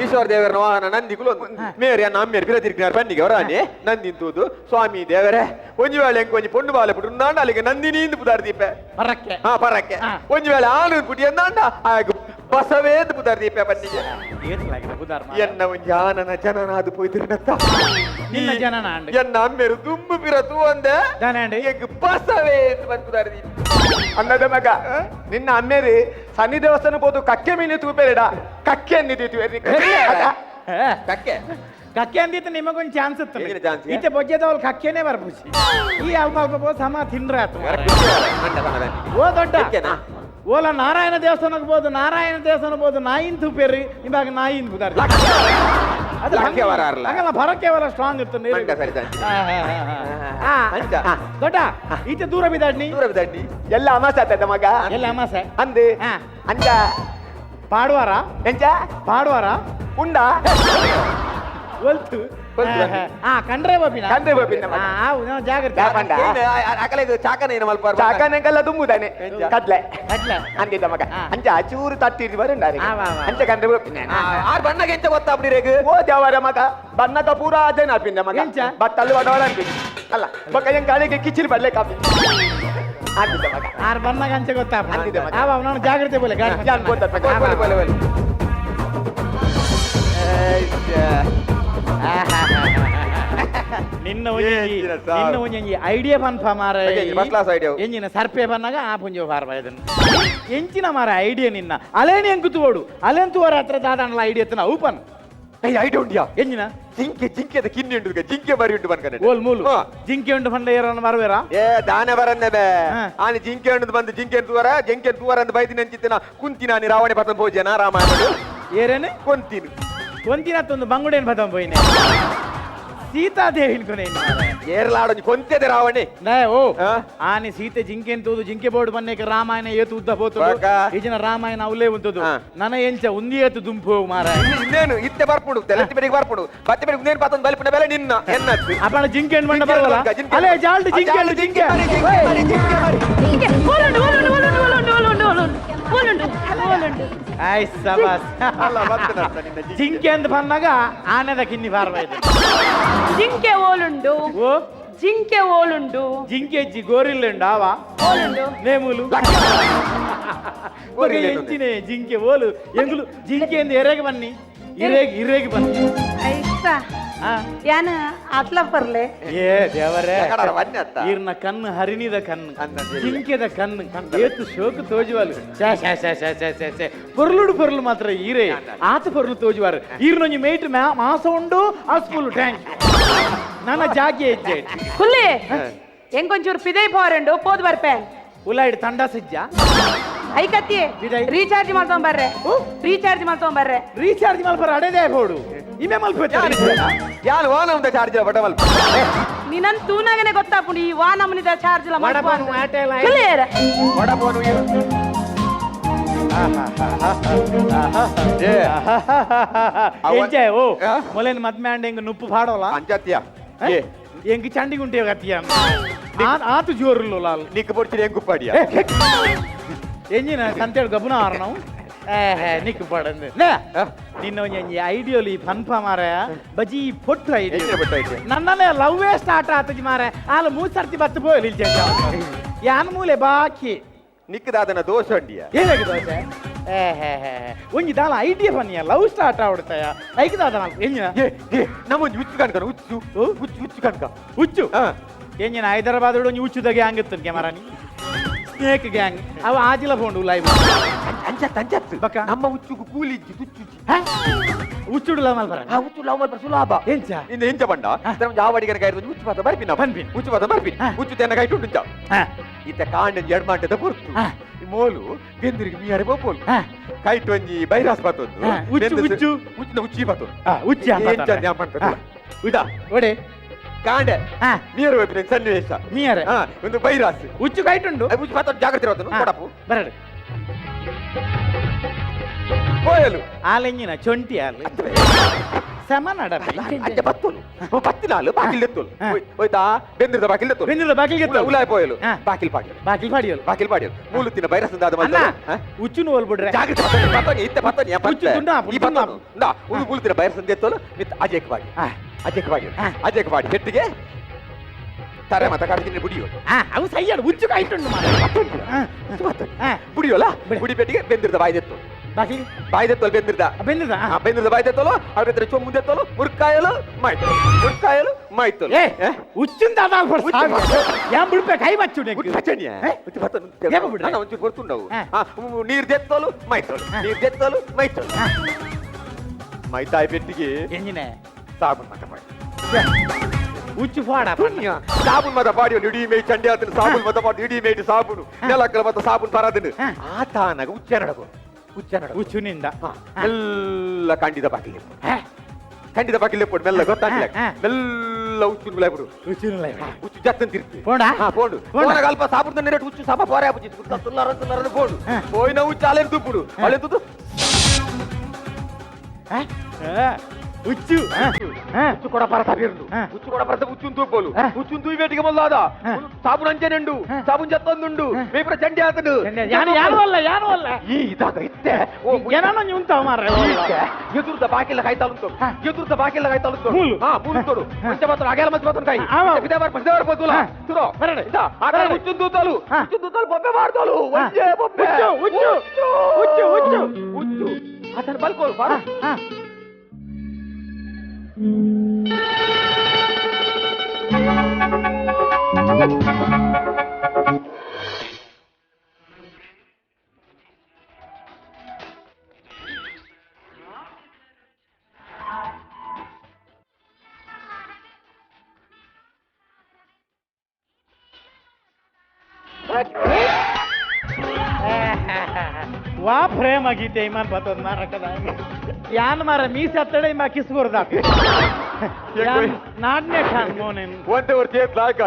Speaker 5: ಈಶ್ವರ ದೇವರನ ವಾಹನ ನಂದಿ ಕುಲೊಂದು ಮೇರಿ ಅನ್ನ ಅಮ್ಮೇರು ಪಿರ ತಿರ್ಗಿನಾರು ಬನ್ನಿಗೆ ಅವರಾನೆ ನಂದಿ ತೂದು ಸ್ವಾಮಿ ದೇವರೇ ಒಂಜಿ ವೇಳೆ ಎಂಕ್ ಒಂಜಿ ಪೊಣ್ಣು ಬಾಲೆ ಪುಟ್ಟು ನಾಂಡ ಅಲ್ಲಿಗೆ ನಂದಿನಿ ಇಂದು ಪುದಾರ್ ದೀಪೆ
Speaker 4: ಪರಕ್ಕೆ
Speaker 5: ಹಾ ಪರಕ್ಕೆ ಒಂಜಿ ವೇಳೆ ಆನು ಪುಟಿ ಎಂದಾಂಡ ಆಗ ಬಸವೇಂದು ಪುದಾರ್ ದೀಪೆ ಬನ್ನಿಗೆ ಎನ್ನ ಒಂಜಿ ಆನನ ಜನನ ಅದು ಪೋಯ್ತಿರ್ನತ್ತ
Speaker 4: ನಿನ್ನ ಜನನ
Speaker 5: ಎನ್ನ ಅಮ್ಮೇರು ತುಂಬು ಪಿರ ತೂ ಅಂದೆ ಎಂಕ್ ಬಸವೇ ಎಂದು ಬಂದು ಪುದಾರ್ ದೀಪೆ
Speaker 7: ಅನ್ನದ ಮಗ ನಿನ್ನ ಅಮ್ಮೇರಿ ಸನ್ನಿ ದೇವಸ್ಥಾನ ಹೋದು ಕಕ್ಕೆ ಮೀನು ತೂಪೇರಿಡ ಕಕ್ಕೆ ಅಂದಿದ್ದೀತು
Speaker 5: ಕಕ್ಕೆ
Speaker 4: ಕಕ್ಕೆ ಅಂದಿತ್ತು ನಿಮಗೊಂದು ಚಾನ್ಸ್ ಇತ್ತು ಈಚೆ ಬೊಜ್ಜೆದವಳು ಕಕ್ಕೆನೆ ಬರ್ಪುಸಿ ಈ ಅಲ್ಪ ಅಲ್ಪ ಸಮ ತಿಂದ್ರೆ ಆತು ಓ ದೊಡ್ಡ ಓಲ ನಾರಾಯಣ ದೇವಸ್ಥಾನಕ್ಕೆ ಬೋದು ನಾರಾಯಣ ದೇವಸ್ಥಾನ ಬೋದು ನಾಯಿನ್ ತೂಪೇರಿ ನಿಮಗೆ ನಾಯಿನ್ ಬುದಾರ ಅದು ಹಂಗಲ್ಲ ಭರಕ್ಕೆ ಸ್ಟ್ರಾಂಗ್ ಇತ್ತು ದೊಡ್ಡ ಈಚೆ ದೂರ ಬಿದ್ದಾಡ್ನಿ
Speaker 5: ದೂರ ಬಿದ್ದಾಡ್ನಿ
Speaker 7: ಎಲ್ಲ ಅಮಾಸೆ ಆತದ ಮಗ
Speaker 4: ಎಲ್ಲ ಅಮಾಸೆ
Speaker 7: ಅಂದೆ ಅಂಜ
Speaker 4: ಪಾಡುವಾರ
Speaker 7: ಎಂಚ
Speaker 4: ಪಾಡುವಾರ
Speaker 7: ಉಂಡ
Speaker 4: ಒಲ್ತು ಕಂಡ್ರೆ ಬಾಪಿನ
Speaker 7: ಕಂಡ್ರೆ ಬಾಪಿನ
Speaker 4: ಜಾಗ್ರತೆ
Speaker 5: ಅಕಲೆ ಚಾಕನ ಏನು ಮಲ್ಪ
Speaker 7: ಚಾಕನೆಗೆಲ್ಲ ತುಂಬುದಾನೆ ಕಡ್ಲೆ ಕಡ್ಲೆ ಅಂದಿದ್ದ ಮಗ ಅಂಚ ಚೂರು ತಟ್ಟಿದ್ದು ಬರಂಡಾರೆ ಅಂಚ ಕಂಡ್ರೆ ಬಾಪಿನ
Speaker 5: ಆರ್ ಬಣ್ಣಗೆ ಎಂಚ ಗೊತ್ತಾ ಅಪ್ಪಡಿ ರೇಗ್
Speaker 7: ಓ ದೇವರ ಮಗ ಬಣ್ಣದ ಪೂರ ಅದೇನ ಅಪ್ಪಿಂದ ಮಗ ಬತ್ತಲ್ಲಿ ಬಡವಳ ಅನ್ಪಿನಿ ಅಲ್ಲ ಬೊಕ್ಕ ಹೆಂಗ್ ಗಾಳಿಗೆ ಕಿಚಿರಿ ಬಡ್ಲೆ ಕಾಪಿ ಅಂದಿದ್ದ ಮಗ
Speaker 4: ಆರ್ ಬಣ್ಣಗ ಅಂಚೆ ಗೊತ್ತಾ
Speaker 7: ಅಂದಿದ್ದ ಮಗ
Speaker 4: ನಾನು ಜಾಗ್ರತೆ ಬೋಲೆ ಗಾಡಿ
Speaker 5: ಬೋಲೆ ಬೋಲೆ ಬೋಲೆ
Speaker 4: ನಿನ್ನ ನಿನ್ನ ಒಂಜಿ ಐಡಿಯಾ ಪನ್ಪ ಮಾರ
Speaker 5: ಫಸ್ಟ್ ಕ್ಲಾಸ್ ಐಡಿಯಾ
Speaker 4: ಎಂಜಿನ ಸರ್ಪೆ ಬನ್ನಾಗ ಆ ಪುಂಜ ಪಾರ್ಪ ಇದನ್ನು ಎಂಚಿನ ಮಾರ ಐಡಿಯಾ ನಿನ್ನ ಅಲೇನು ಎಂಕು ತೋಡು ಅಲೇನ್ ತೋರ ಹತ್ರ ದಾದಾಣಲ ಐಡಿಯಾ ಎತ್ತನ ಓಪನ್
Speaker 5: ಐಡಿಯಾ ಉಂಡಿಯಾ
Speaker 4: ಎಂಜಿನ
Speaker 5: ಜಿಂಕೆ ಜಿಂಕೆದ ಕಿನ್ನಿ ಉಂಟು ಜಿಂಕೆ ಮರಿ ಉಂಟು ಬನ್ಕನೆ
Speaker 4: ಓಲ್ ಮೂಲು ಜಿಂಕೆ ಉಂಟು ಬಂದ ಏರನ ಮರವೇರ
Speaker 5: ಏ ದಾನ ಬರನ್ನೆ ಬೇ ಆನೆ ಜಿಂಕೆ ಉಂಟು ಬಂದು ಜಿಂಕೆ ತೂವರ ಜಿಂಕೆ ತೂವರ ಅಂತ ಬೈದಿನ ಅಂಚಿತ್ತಿನ ಕುಂತಿನ ರಾವಣೆ ಪತನ ಭೋಜನ ರಾಮಾಯಣ
Speaker 4: ಏರೇನು
Speaker 5: ಕೊಂತಿನ
Speaker 4: ಕೊಂತಿನ ಬಂಗುಡೇನು ಪತನ ಪೋಯಿನೆ ಸೀತಾದೇವಿ
Speaker 5: ಏರ್ಲಾಡ ಕೊಂತೆದೆ ರಾವಣೆ
Speaker 4: ಓ ಆನೆ ಸೀತೆ ಜಿಂಕೆ ಅಂತೂದು ಜಿಂಕೆ ಬೋರ್ಡ್ ಬನ್ನೇಕ ರಾಮಾಯಣ ಏತು ಉದ್ದ ಪೋತು ಈಜಿನ ರಾಮಾಯಣ ಅವಲೇ ಉಂಟದು ನನ ಎಂಚ ಉಂದಿ ಏತು ದುಂಪು ಮಾರ
Speaker 5: ಇನ್ನೇನು ಇತ್ತೆ ಬರ್ಪುಡು ತೆಲತ್ತಿ ಬೆಳಿಗ್ಗೆ ಬರ್ಪುಡು ಬತ್ತೆ ಬೆಳಿಗ್ಗೆ ಇನ್ನೇನು ಪಾತೊಂದು ಬಲಿಪುನ ಬೆಲೆ ನಿನ್ನ ಎನ್ನತ್ತು
Speaker 4: ಅಪ್ಪಣ ಜಿಂಕೆ ಬಂಡ ಬರವಲ್ಲ ಅಲೆ ಜಾಲ್ಡು ಜಿಂಕೆ ಜಿಂಕೆ
Speaker 6: ಜಿಂಕೆ ಓಲುಂಡು ಓಲುಂಡು ಓಲುಂಡು ಓಲುಂಡು ಓಲುಂಡು ಓಲುಂಡು ಓಲುಂಡು
Speaker 4: ಆಯ್ ಸಬಾಸ್ ಜಿಂಕೆ ಅಂತ ಬಂದಾಗ ಆನೆದ ಕಿನ್ನಿ ಬಾರ್ಬಾಯ್ತು
Speaker 6: ಜಿಂಕೆ ಓಲುಂಡು
Speaker 4: ಓ
Speaker 6: ಜಿಂಕೆ ಓಲುಂಡು
Speaker 4: ಜಿಂಕೆ ಜಿ ಗೋರಿಲ್లుಂಡು ಆವಾ
Speaker 6: ಓಲುಂಡು
Speaker 4: ನೇಮುಲು ಎಂಚಿನೆ ಜಿಂಕೆ ಓಲು ಎಂಗುಲು ಜಿಂಕೆ ಅಂದ ಎರೆಗೆ ಬನ್ನಿ ಇರೇಗ್ ಇರೇಗ್ ಬನ್ನಿ
Speaker 6: ಐತ ಯಾನ ಅತ್ಲ ಪರ್ಲೆ
Speaker 4: ಏ ದೇವರೇ ಈರ್ನ ಕಣ್ಣು ಹರಿಣಿದ ಕಣ್ಣು ಜಿಂಕೆದ ಕಣ್ಣು ಏತು ಶೋಕು ತೋಜುವಾಲು ಶಾ ಶಾ ಶಾ ಶಾ ಶಾ ಶಾ ಶಾ ಪೊರ್ಲುಡು ಪೊರ್ಲು ಮಾತ್ರ ಈರೇ ಆತ ಪೊರ್ಲು ತೋಜುವಾರು ಈರ್ನೊಂಜಿ ಮೇಟ್ ಮಾಸ ಉಂಡು ಆ ಸ್ಕೂಲು ಟ್ಯಾಂಕ್ ನನ್ನ ಜಾಗೆ ಹೆಜ್ಜೆ
Speaker 6: ಹುಲ್ಲಿ ಎಂಕೊಂಚೂರು ಪಿದೈ ಪೋರಂಡು ಪೋದು ಬರ್ಪೆ
Speaker 4: ಉಲಾಯ್ಡ್ ತಂಡ ಸಜ್ಜ
Speaker 6: ಐಕತ್ತಿ ರೀಚಾರ್ಜ್ ಮಾಡ್ಕೊಂಡ್ ಬರ್ರೆ ರೀಚಾರ್ಜ್ ಮಾಡ್ಕೊಂಡ್ ಬರ್ರೆ
Speaker 4: ರೀಚಾರ್ಜ್ ಮಲ್ಪರ ಅಡೆದೇ ಬೋಡು ಇಮೆ ಮಲ್ಪ
Speaker 5: ಯಾರು ವಾನಮ್ದ ಚಾರ್ಜ್ ಬಟ ಮಲ್ಪ
Speaker 6: ನಿನನ್ ತೂನಾಗನೆ ಗೊತ್ತಾಪುಂಡು ಈ ವಾನಮ್ನಿದ ಚಾರ್ಜ್ ಲ
Speaker 4: ವಡಪೋನು ಆಟೆಲ
Speaker 5: ವಡಪೋನು
Speaker 4: ಎಂಚೆ ಓ ಮೊಲೇನ್ ಮದ್ಮೆ ಅಂಡ ಎಂಗ್ ನುಪ್ಪು ಪಾಡೋಲ
Speaker 5: ಅಂಚತ್ಯ
Speaker 4: ಎಂಗ್ ಚಂಡಿಗುಂಟೆ ಗತಿಯ ಆತು ಜೋರುಲ್ಲ ಲಾಲ್
Speaker 5: ನಿಕ್ಕು ಪೊಡ್ಚಿನ ಎಂಗ್ ಉಪ್ಪಾಡಿಯ
Speaker 4: ಎಂಜಿನ ಸಂತೇಳು ಗಬುನ ಆರ್ನವು ನಿಕ್ಕು ಪಾಡಂದು ನಿನ್ನ ಒಂಜಿ ಐಡಿಯೋಲಿ ಪನ್ಪ ಮಾರ ಬಜಿ ಪೊಟ್ಟು ಐಡಿಯೋ ನನ್ನಲ್ಲೇ ಲವ್ವೇ ಸ್ಟಾರ್ಟ್ ಆತಜಿ ಮಾರ ಆಲ ಮೂರು ಸರ್ತಿ ಬತ್ತು ಪೋಯಲು ಇಲ್ಲಿ ಯಾನ್ ಮೂಲೆ ಬಾಕಿ
Speaker 5: ನಿಕ್ಕದಾದನ ದೋಷ ಅಂಡಿಯ
Speaker 4: ಏನಾಗಿ ದೋಷ ಒಂಜಿ ದಾಲ ಐಡಿಯಾ ಬನ್ನಿಯ ಲವ್ ಸ್ಟಾರ್ಟ್ ಆವಡ್ತಾಯ ಐಕದಾದ ಎಂಜಿನ
Speaker 5: ನಮ್ಮೊಂಜಿ ಹುಚ್ಚು ಕಣ್ಕನ ಹುಚ್ಚು ಹುಚ್ಚು ಹುಚ್ಚು ಕಣ್ಕ
Speaker 4: ಹುಚ್ಚು ಎಂಜಿನ ಹೈದರಾಬಾದ್ ಒಂಜಿ ಹುಚ್ಚುದ ಗ್ಯಾಂಗ್ ಇತ್ತು ಕ್ಯಾಮರಾನಿ ಸ್ನೇಕ್ ಗ್ಯಾಂಗ್ ಅವ ಆಜಿಲ ಫೋಂಡು ಲೈವ್
Speaker 5: ಅಂಚತ್ ಅಂಚತ್ ಬಕ್ಕ ನಮ್ಮ ಹುಚ್ಚುಗು ಕೂಲಿಜ್ಜಿ ತುಚ್ಚುಜ್ಜಿ
Speaker 4: ಹುಚ್ಚುಡು ಲವ್ ಮಲ್ಪರ
Speaker 5: ಆ ಹುಚ್ಚು ಲವ್ ಮಲ್ಪರ ಸುಲಭ
Speaker 4: ಎಂಚ
Speaker 5: ಇನ್ನು ಎಂಚ ಬಂಡ ಯಾವ ಅಡಿಗೆ ಕಾಯ್ದು ಹುಚ್ಚು ಪಾತ ಬರ್ಪಿನ
Speaker 4: ಪನ್ಪಿನ
Speaker 5: ಹುಚ್ಚು ಪಾತ ಬರ್ಪಿನ ಹುಚ್ಚು ತೆನ್ನ ಕೈಟು ಉಂಟು ಇತ್ತ ಕಾಂಡ ಎರಡು ಮಾಂಟದ ಪೊರ್ತು ಮೋಲು ಬೆಂದಿರಿಗೆ ಮೀಯಾರೆ ಪೋಪೋಲು ಕೈಟು ಒಂಜಿ ಬೈರಾಸ್ ಪಾತೊಂದು
Speaker 4: ಹುಚ್ಚು ಹುಚ್ಚು
Speaker 5: ಹುಚ್ಚಿನ ಹುಚ್ಚಿ ಪಾತೊಂದು
Speaker 4: ಹುಚ್ಚಿ
Speaker 5: ಎಂಚ ಜ್ಞಾಪನ ಉದಾ
Speaker 4: ಒಡೆ
Speaker 5: ಕಾಂಡೆ ನೀರು ಹೋಯ್ಪಿನ ಸನ್ನಿವೇಶ
Speaker 4: ಮೀಯಾರೆ
Speaker 5: ಒಂದು ಬೈರಾಸ್
Speaker 4: ಹುಚ್ಚು ಕೈಟುಂಡು
Speaker 5: ಹುಚ್ಚು ಪಾತೊಂದು ಜಾಗ್ರತೆ ಇರೋದು ಕೊಡಪು
Speaker 4: ಬರಡು
Speaker 5: ಕೋಯಲು
Speaker 4: ಆಲೆಂಜಿನ ಚೊಂಟಿ ಆಲು ಸಮನಡ
Speaker 5: ಅಂಚೆ ಬತ್ತೋಲು ಬತ್ತಿನಾಲು ಬಾಕಿಲ್ ಎತ್ತೋಲು ಹೋಯ್ತಾ ಬೆಂದಿರದ ಬಾಕಿಲ್ ಎತ್ತೋಲು
Speaker 4: ಬೆಂದಿರದ ಬಾಕಿಲ್ ಎತ್ತೋಲು
Speaker 5: ಉಲಾಯ್ ಪೋಯಲು ಬಾಕಿಲ್ ಪಾಡಿ
Speaker 4: ಬಾಕಿಲ್ ಪಾಡಿಯಲು
Speaker 5: ಬಾಕಿಲ್ ಪಾಡಿಯಲು ಮೂಲುತ್ತಿನ ಬೈರಸ್ ದಾದ ಮಲ್ತ
Speaker 4: ಉಚ್ಚುನು ಹೋಲ್ ಬಿಡ್ರೆ
Speaker 5: ಜಾಗ್ರತೆ ಪತ್ತನಿ ಇತ್ತೆ ಪತ್ತನಿ
Speaker 4: ಉಚ್ಚು ತುಂಡ
Speaker 5: ಈ ಪತ್ತನು ಇಂದಾ ಉದು ಮೂಲುತ್ತಿನ ಬೈರಸ್ ಎತ್ತೋಲು ಮಿತ್ ಅಜೇಕ್ ಬಾಡಿ ಅಜೇಕ್ ಬಾಡಿ ಅಜೇಕ್ ಬಾಡಿ ಹೆಟ್ಟಿಗೆ ತರೆ ಮತ ಕಾಡ್ತೀನಿ ಬುಡಿಯೋ
Speaker 4: ಅವು ಸೈಯಾಡು ಉಚ್ಚು ಕಾಯ್ತುಂಡು
Speaker 5: ಬುಡಿಯೋಲ ಬುಡಿ ಪೆಟ್ಟಿಗೆ ಬೆಂದಿರದ ಬಾಯ್ದೆತ್ತು
Speaker 4: ಬಾಕಿ
Speaker 5: ಬಾಯ್ದೆತ್ತೋಲು ಬೆಂದಿರ್ದ
Speaker 4: ಬೆಂದಿರ್ದ
Speaker 5: ಬೆಂದಿರ್ದ ಬಾಯ್ದೆತ್ತೋಲು ಅವ್ರ ಚೊಮ್ಮುಂದೆತ್ತೋಲು ಮುರ್ಕಾಯಲು ಮಾಯ್ತೋಲು ಮುರ್ಕಾಯಲು ಮಾಯ್ತೋಲು
Speaker 4: ಉಚ್ಚಿಂದ ಯಾನ್ ಬಿಡ್ಪೆ ಕೈ ಬಚ್ಚು
Speaker 5: ಒಂಚೂರು ಗೊತ್ತುಂಡವು ನೀರ್ ದೆತ್ತೋಲು ಮೈತೋಲು ನೀರ್ ದೆತ್ತೋಲು ಮೈತೋಲು ಮೈತಾಯಿ ಪೆಟ್ಟಿಗೆ
Speaker 4: ಎಂಜಿನ
Speaker 5: ಸಾಬೂನ್ ಮತ ಮಾಡಿ
Speaker 4: ಉಚ್ಚು ಫಾಡ
Speaker 5: ಸಾಬೂನ್ ಮತ ಪಾಡಿಯೋಲು ಇಡೀ ಮೇ ಚಂಡಿ ಆತನ ಸಾಬೂನ್ ಮತ ಪಾಡಿ ಇಡೀ ಮೇಟಿ ಸಾಬೂನು ನೆಲಕ್ಕಲ ಮತ ಸಾಬೂನ್ ಪರದನು ಆತಾನಾಗ ಉಚ್ಚ ನಡಗು
Speaker 4: ಉಚ್ಚುನಿಂದ
Speaker 5: ಎಲ್ಲ ಕಂಡಿದ ಬಾಕಿಲ್ ಕಂಡಿದ ಬಾಕಿಲ್ ಪೋಡು ಮೆಲ್ಲ ಗೊತ್ತಾಗ್ಲಿಲ್ಲ ಮೆಲ್ಲ ಉಚ್ಚು ಬಿಡು
Speaker 4: ಉಚ್ಚು
Speaker 5: ಉಚ್ಚು ಜತ್ತನ್ ತಿರ್ತಿ
Speaker 4: ಪೋಂಡ
Speaker 5: ಪೋಂಡು ಪೋಣ ಅಲ್ಪ ಸಾಬೂನ್ ನೆರಟ್ ಉಚ್ಚು ಸಾಪ ಪೋರೆ ಆಪುಜಿ ತುಲ್ಲಾರ ತುಲ್ಲಾರ ಪೋಂಡು ಪೋಯಿನ ಉಚ್ಚು ಅಲೆನ್ ತುಪ್ಪುಡು ಅಲೆನ್ ತುತ್ತು
Speaker 4: ಉಚ್ಚು
Speaker 5: ಉಚ್ಚು ಕೂಡ ಪರತ ಬೀರ್ದು ಉಚ್ಚು ಕೂಡ ಪರತ ಉಚ್ಚುನ್ ತೂಪೋಲು ಉಚ್ಚುನ್ ತೂಯಿ ಬೇಟಿಗೆ ಮೊದಲಾದ ಸಾಬೂನ್ ಅಂಚೆನೆಂಡು ಸಾಬೂನ್ ಜತ್ತೊಂದುಂಡು ಮೇಪುರ ಚಂಡಿ ಆತಡು
Speaker 4: ಯಾನು ಯಾನು ಅಲ್ಲ ಯಾನು ಅಲ್ಲ
Speaker 5: ಈ ಇದಾಗ ಇತ್ತೆ
Speaker 4: ಏನೋ ಉಂತಾವ ಮಾರ್ರೆ
Speaker 5: ಎದುರುದ ಬಾಕಿಲ್ಲ ಕಾಯ್ತಾಲುಂಟು ಎದುರುದ ಬಾಕಿಲ್ಲ ಕಾಯ್ತಾಲುಂಟು ಹಾ ಮೂಲು ಮಂಚ ಮಾತ್ರ ಅಗೆಲ ಮಂಚ ಮಾತ್ರ ಕಾಯಿ ಬಿದಾಬಾರ್ ಪಸಿದಾಬಾರ್ ಪೋತುಲ ತುರೋ ಇದ ಆಗ ಉಚ್ಚುನ್ ತೂತಾಲು ಉಚ್ಚುನ್ ತೂತಾಲು ಬೊಬ್ಬೆ ಮಾಡ್ತಾಲು ಒಂಜೆ ಬೊಬ್ಬೆ
Speaker 4: ಉಚ್ಚು ಉಚ್ಚು ಉಚ್ಚು
Speaker 5: ಉಚ್ಚು ಆತನ ಬಲ್ಕೋಲು ಬಾರ
Speaker 4: ವಾ ಪ್ರೇಮ ಗೀತೆ ಇಮಾನ್ ಬತ್ತದ ಮಾರಕದ ಯಾನ್ ಮಾರ ಮೀಸೆ ಅತ್ತಡೆ ಇಮ್ಮ ಕಿಸ್ಗುರ್ದ ನಾಡ್ನೆ ಖಾನ್ ಮೋನೇನ್
Speaker 5: ಒಂದೇ ವರ್ಷ ಲಾಕ್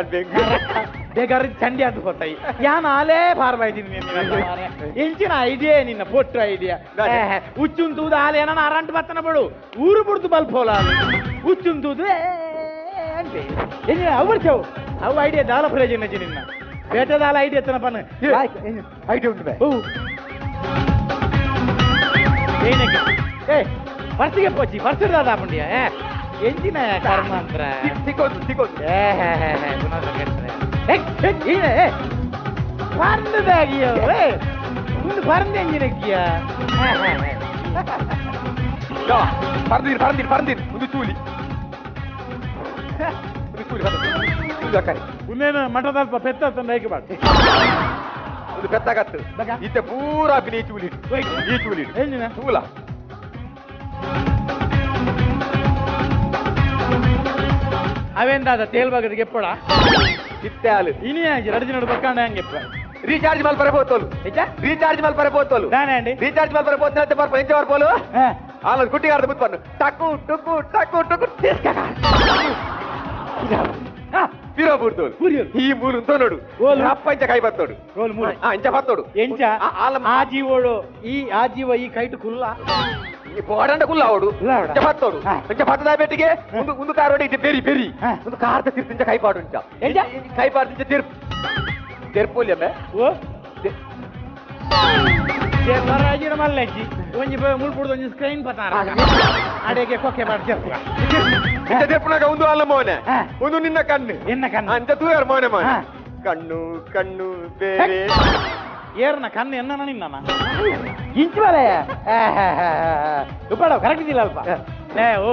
Speaker 4: ಬೇಗಾರ ಚಂಡಿ ಅಂತ ಗೊತ್ತಾಯಿ ಯಾನ್ ಆಲೇ ಪಾರ್ಬಾಯ್ತೀನಿ ಇಂಚಿನ ಐಡಿಯಾ ನಿನ್ನ ಪೊಟ್ಟು ಐಡಿಯಾ ಉಚ್ಚುನ್ ತೂದು ಆಲೆ ಏನ ಅರಂಟು ಬತ್ತನ ಬಡು ಊರು ಬುಡ್ದು ಬಲ್ಪೋಲ ಉಚ್ಚುನ್ ತೂದು ಅಂತೆ ಅವು ಚವು ಅವು ಐಡಿಯಾ ದಾಲ ಪ್ರಯೋಜನ ನಿನ್ನ ಬೇಟೆದಾಲ ಐಡಿಯಾ ತನ ಪನ್ನ
Speaker 5: ಐಡಿಯಾ ಉಂಟು ಬೇ
Speaker 4: ಏ ಪರ್ಸಿಗೆ ಪೋಚಿ ಪರ್ಸಿಡ್ದಾದ ಪುಂಡಿಯ ಏ ಎಂಜಿನ ಕರ್ಮಾಂತರ
Speaker 5: ತಿಕ್ಕೋದು ತಿಕ್ಕೋದು
Speaker 4: ಏ ಹೇ ಹೇ ಹೇ ಏ ಪರಂದಾಗಿಯೋ ಏ ಒಂದು ಪರಂದ ಎಂಜಿನಕ್ಕಿಯ
Speaker 5: ಪರಂದಿರ್ ಪರಂದಿರ್ ಪರಂದಿರ್ ಒಂದು ಚೂಲಿ ಒಂದು ಚೂಲಿ ಚೂಲಿ ಹಾಕಾರಿ
Speaker 4: ಉನ್ನೇನು ಮಠದಲ್ಪ ಪೆತ್ತ ತಂದು ಬಾರ್ದು
Speaker 5: ಒಂದು ಪೆತ್ತಾಗತ್ತು ಇತ್ತೆ ಪೂರಾ ಈ ಚೂಲಿ ಈ ಚೂಲಿ ಚೂಲ
Speaker 4: ಅವೇಂದಾದ ತೇಲ್ಬಾಗದ ಎಪ್ಪಡ
Speaker 5: ಇತ್ತೆ ಆಲು
Speaker 4: ಇನಿ ಎರಡು ದಿನ ಬಕ್ಕಾಂಡ ಹಂಗೆಪ್ಪ
Speaker 5: ರೀಚಾರ್ಜ್ ಮಲ್ಪರೆ ಪೋತೋಲು ರೀಚಾರ್ಜ್ ಮಲ್ಪರೆ ಪೋತೋಲು ರೀಚಾರ್ಜ್ ಮಲ್ಪರೆ ಪೋತೋಲು ಬರ್ಪ ಎಂಚ ಬರ್ಪೋಲು ಆಲ ಗುಟ್ಟಿಗಾರ್ದ ಬುತ್ಪನ್ನು ಟಕು ಟುಕು ಟಕು ಟುಕು ಪಿರೋ ಬುಡ್ತೋಲು ಈ ಮೂಲು ತೋನೋಡು ಅಪ್ಪ ಇಂಚ ಕೈ ಬತ್ತೋಡು ಇಂಚ ಬತ್ತೋಡು
Speaker 4: ಎಂಚ ಆ ಜೀವೋಡು ಈ ಆ ಜೀವ ಈ ಕೈಟು ಕುಲ್ಲ
Speaker 5: ಬೋಡಂಡ ಕುಲ್ಲ ಅವಡು ಇಂಚ ಬತ್ತೋಡು ಇಂಚ ಬತ್ತದ ಬೆಟ್ಟಿಗೆ ಒಂದು ಒಂದು ಕಾರ್ ಇಂಚ ಬೆರಿ ಬೆರಿ ಒಂದು ಕಾರ್ದ ತಿರ್ತು ಇಂಚ ಕೈಪಾಡು ಇಂಚ ಕೈಪಾಡು ಇಂಚ ತಿರ್ಪು ತೆರ್ಪೋಲಿ ಅಮ್ಮೆ
Speaker 4: ಓ ಮಲ್ಲಜ್ಜಿ ಒಂಜಿ ಮುಳ್ಪುಡ್ದು ಒಂಜಿ ಸ್ಕ್ರೀನ್ ಪತಾರ ಅಡೆಗೆ ಕೊಕ್ಕೆ ಮಾಡಿ ಜರ್ಪುಗ
Speaker 5: ಇಂಚ ತೆರ್ಪುನಾಗ ಒಂದು ಅಲ್ಲ ಮೋನೆ ಒಂದು ನಿನ್ನ ಕಣ್ಣು
Speaker 4: ನಿನ್ನ ಕಣ್ಣು
Speaker 5: ಅಂಚ ತೂಯರ್ ಮೋನೆ ಮೋನೆ ಕಣ್ಣು ಕಣ್ಣು ಬೇರೆ
Speaker 4: ಏರ್ನ ಕಣ್ಣು ಎನ್ನ ನಿನ್ನ ಇಂಚು ಬಲೆ ಉಪ್ಪಾಡ ಕರೆಕ್ಟ್ ಇದ್ದಿಲ್ಲ ಅಲ್ಪ ಏ ಓ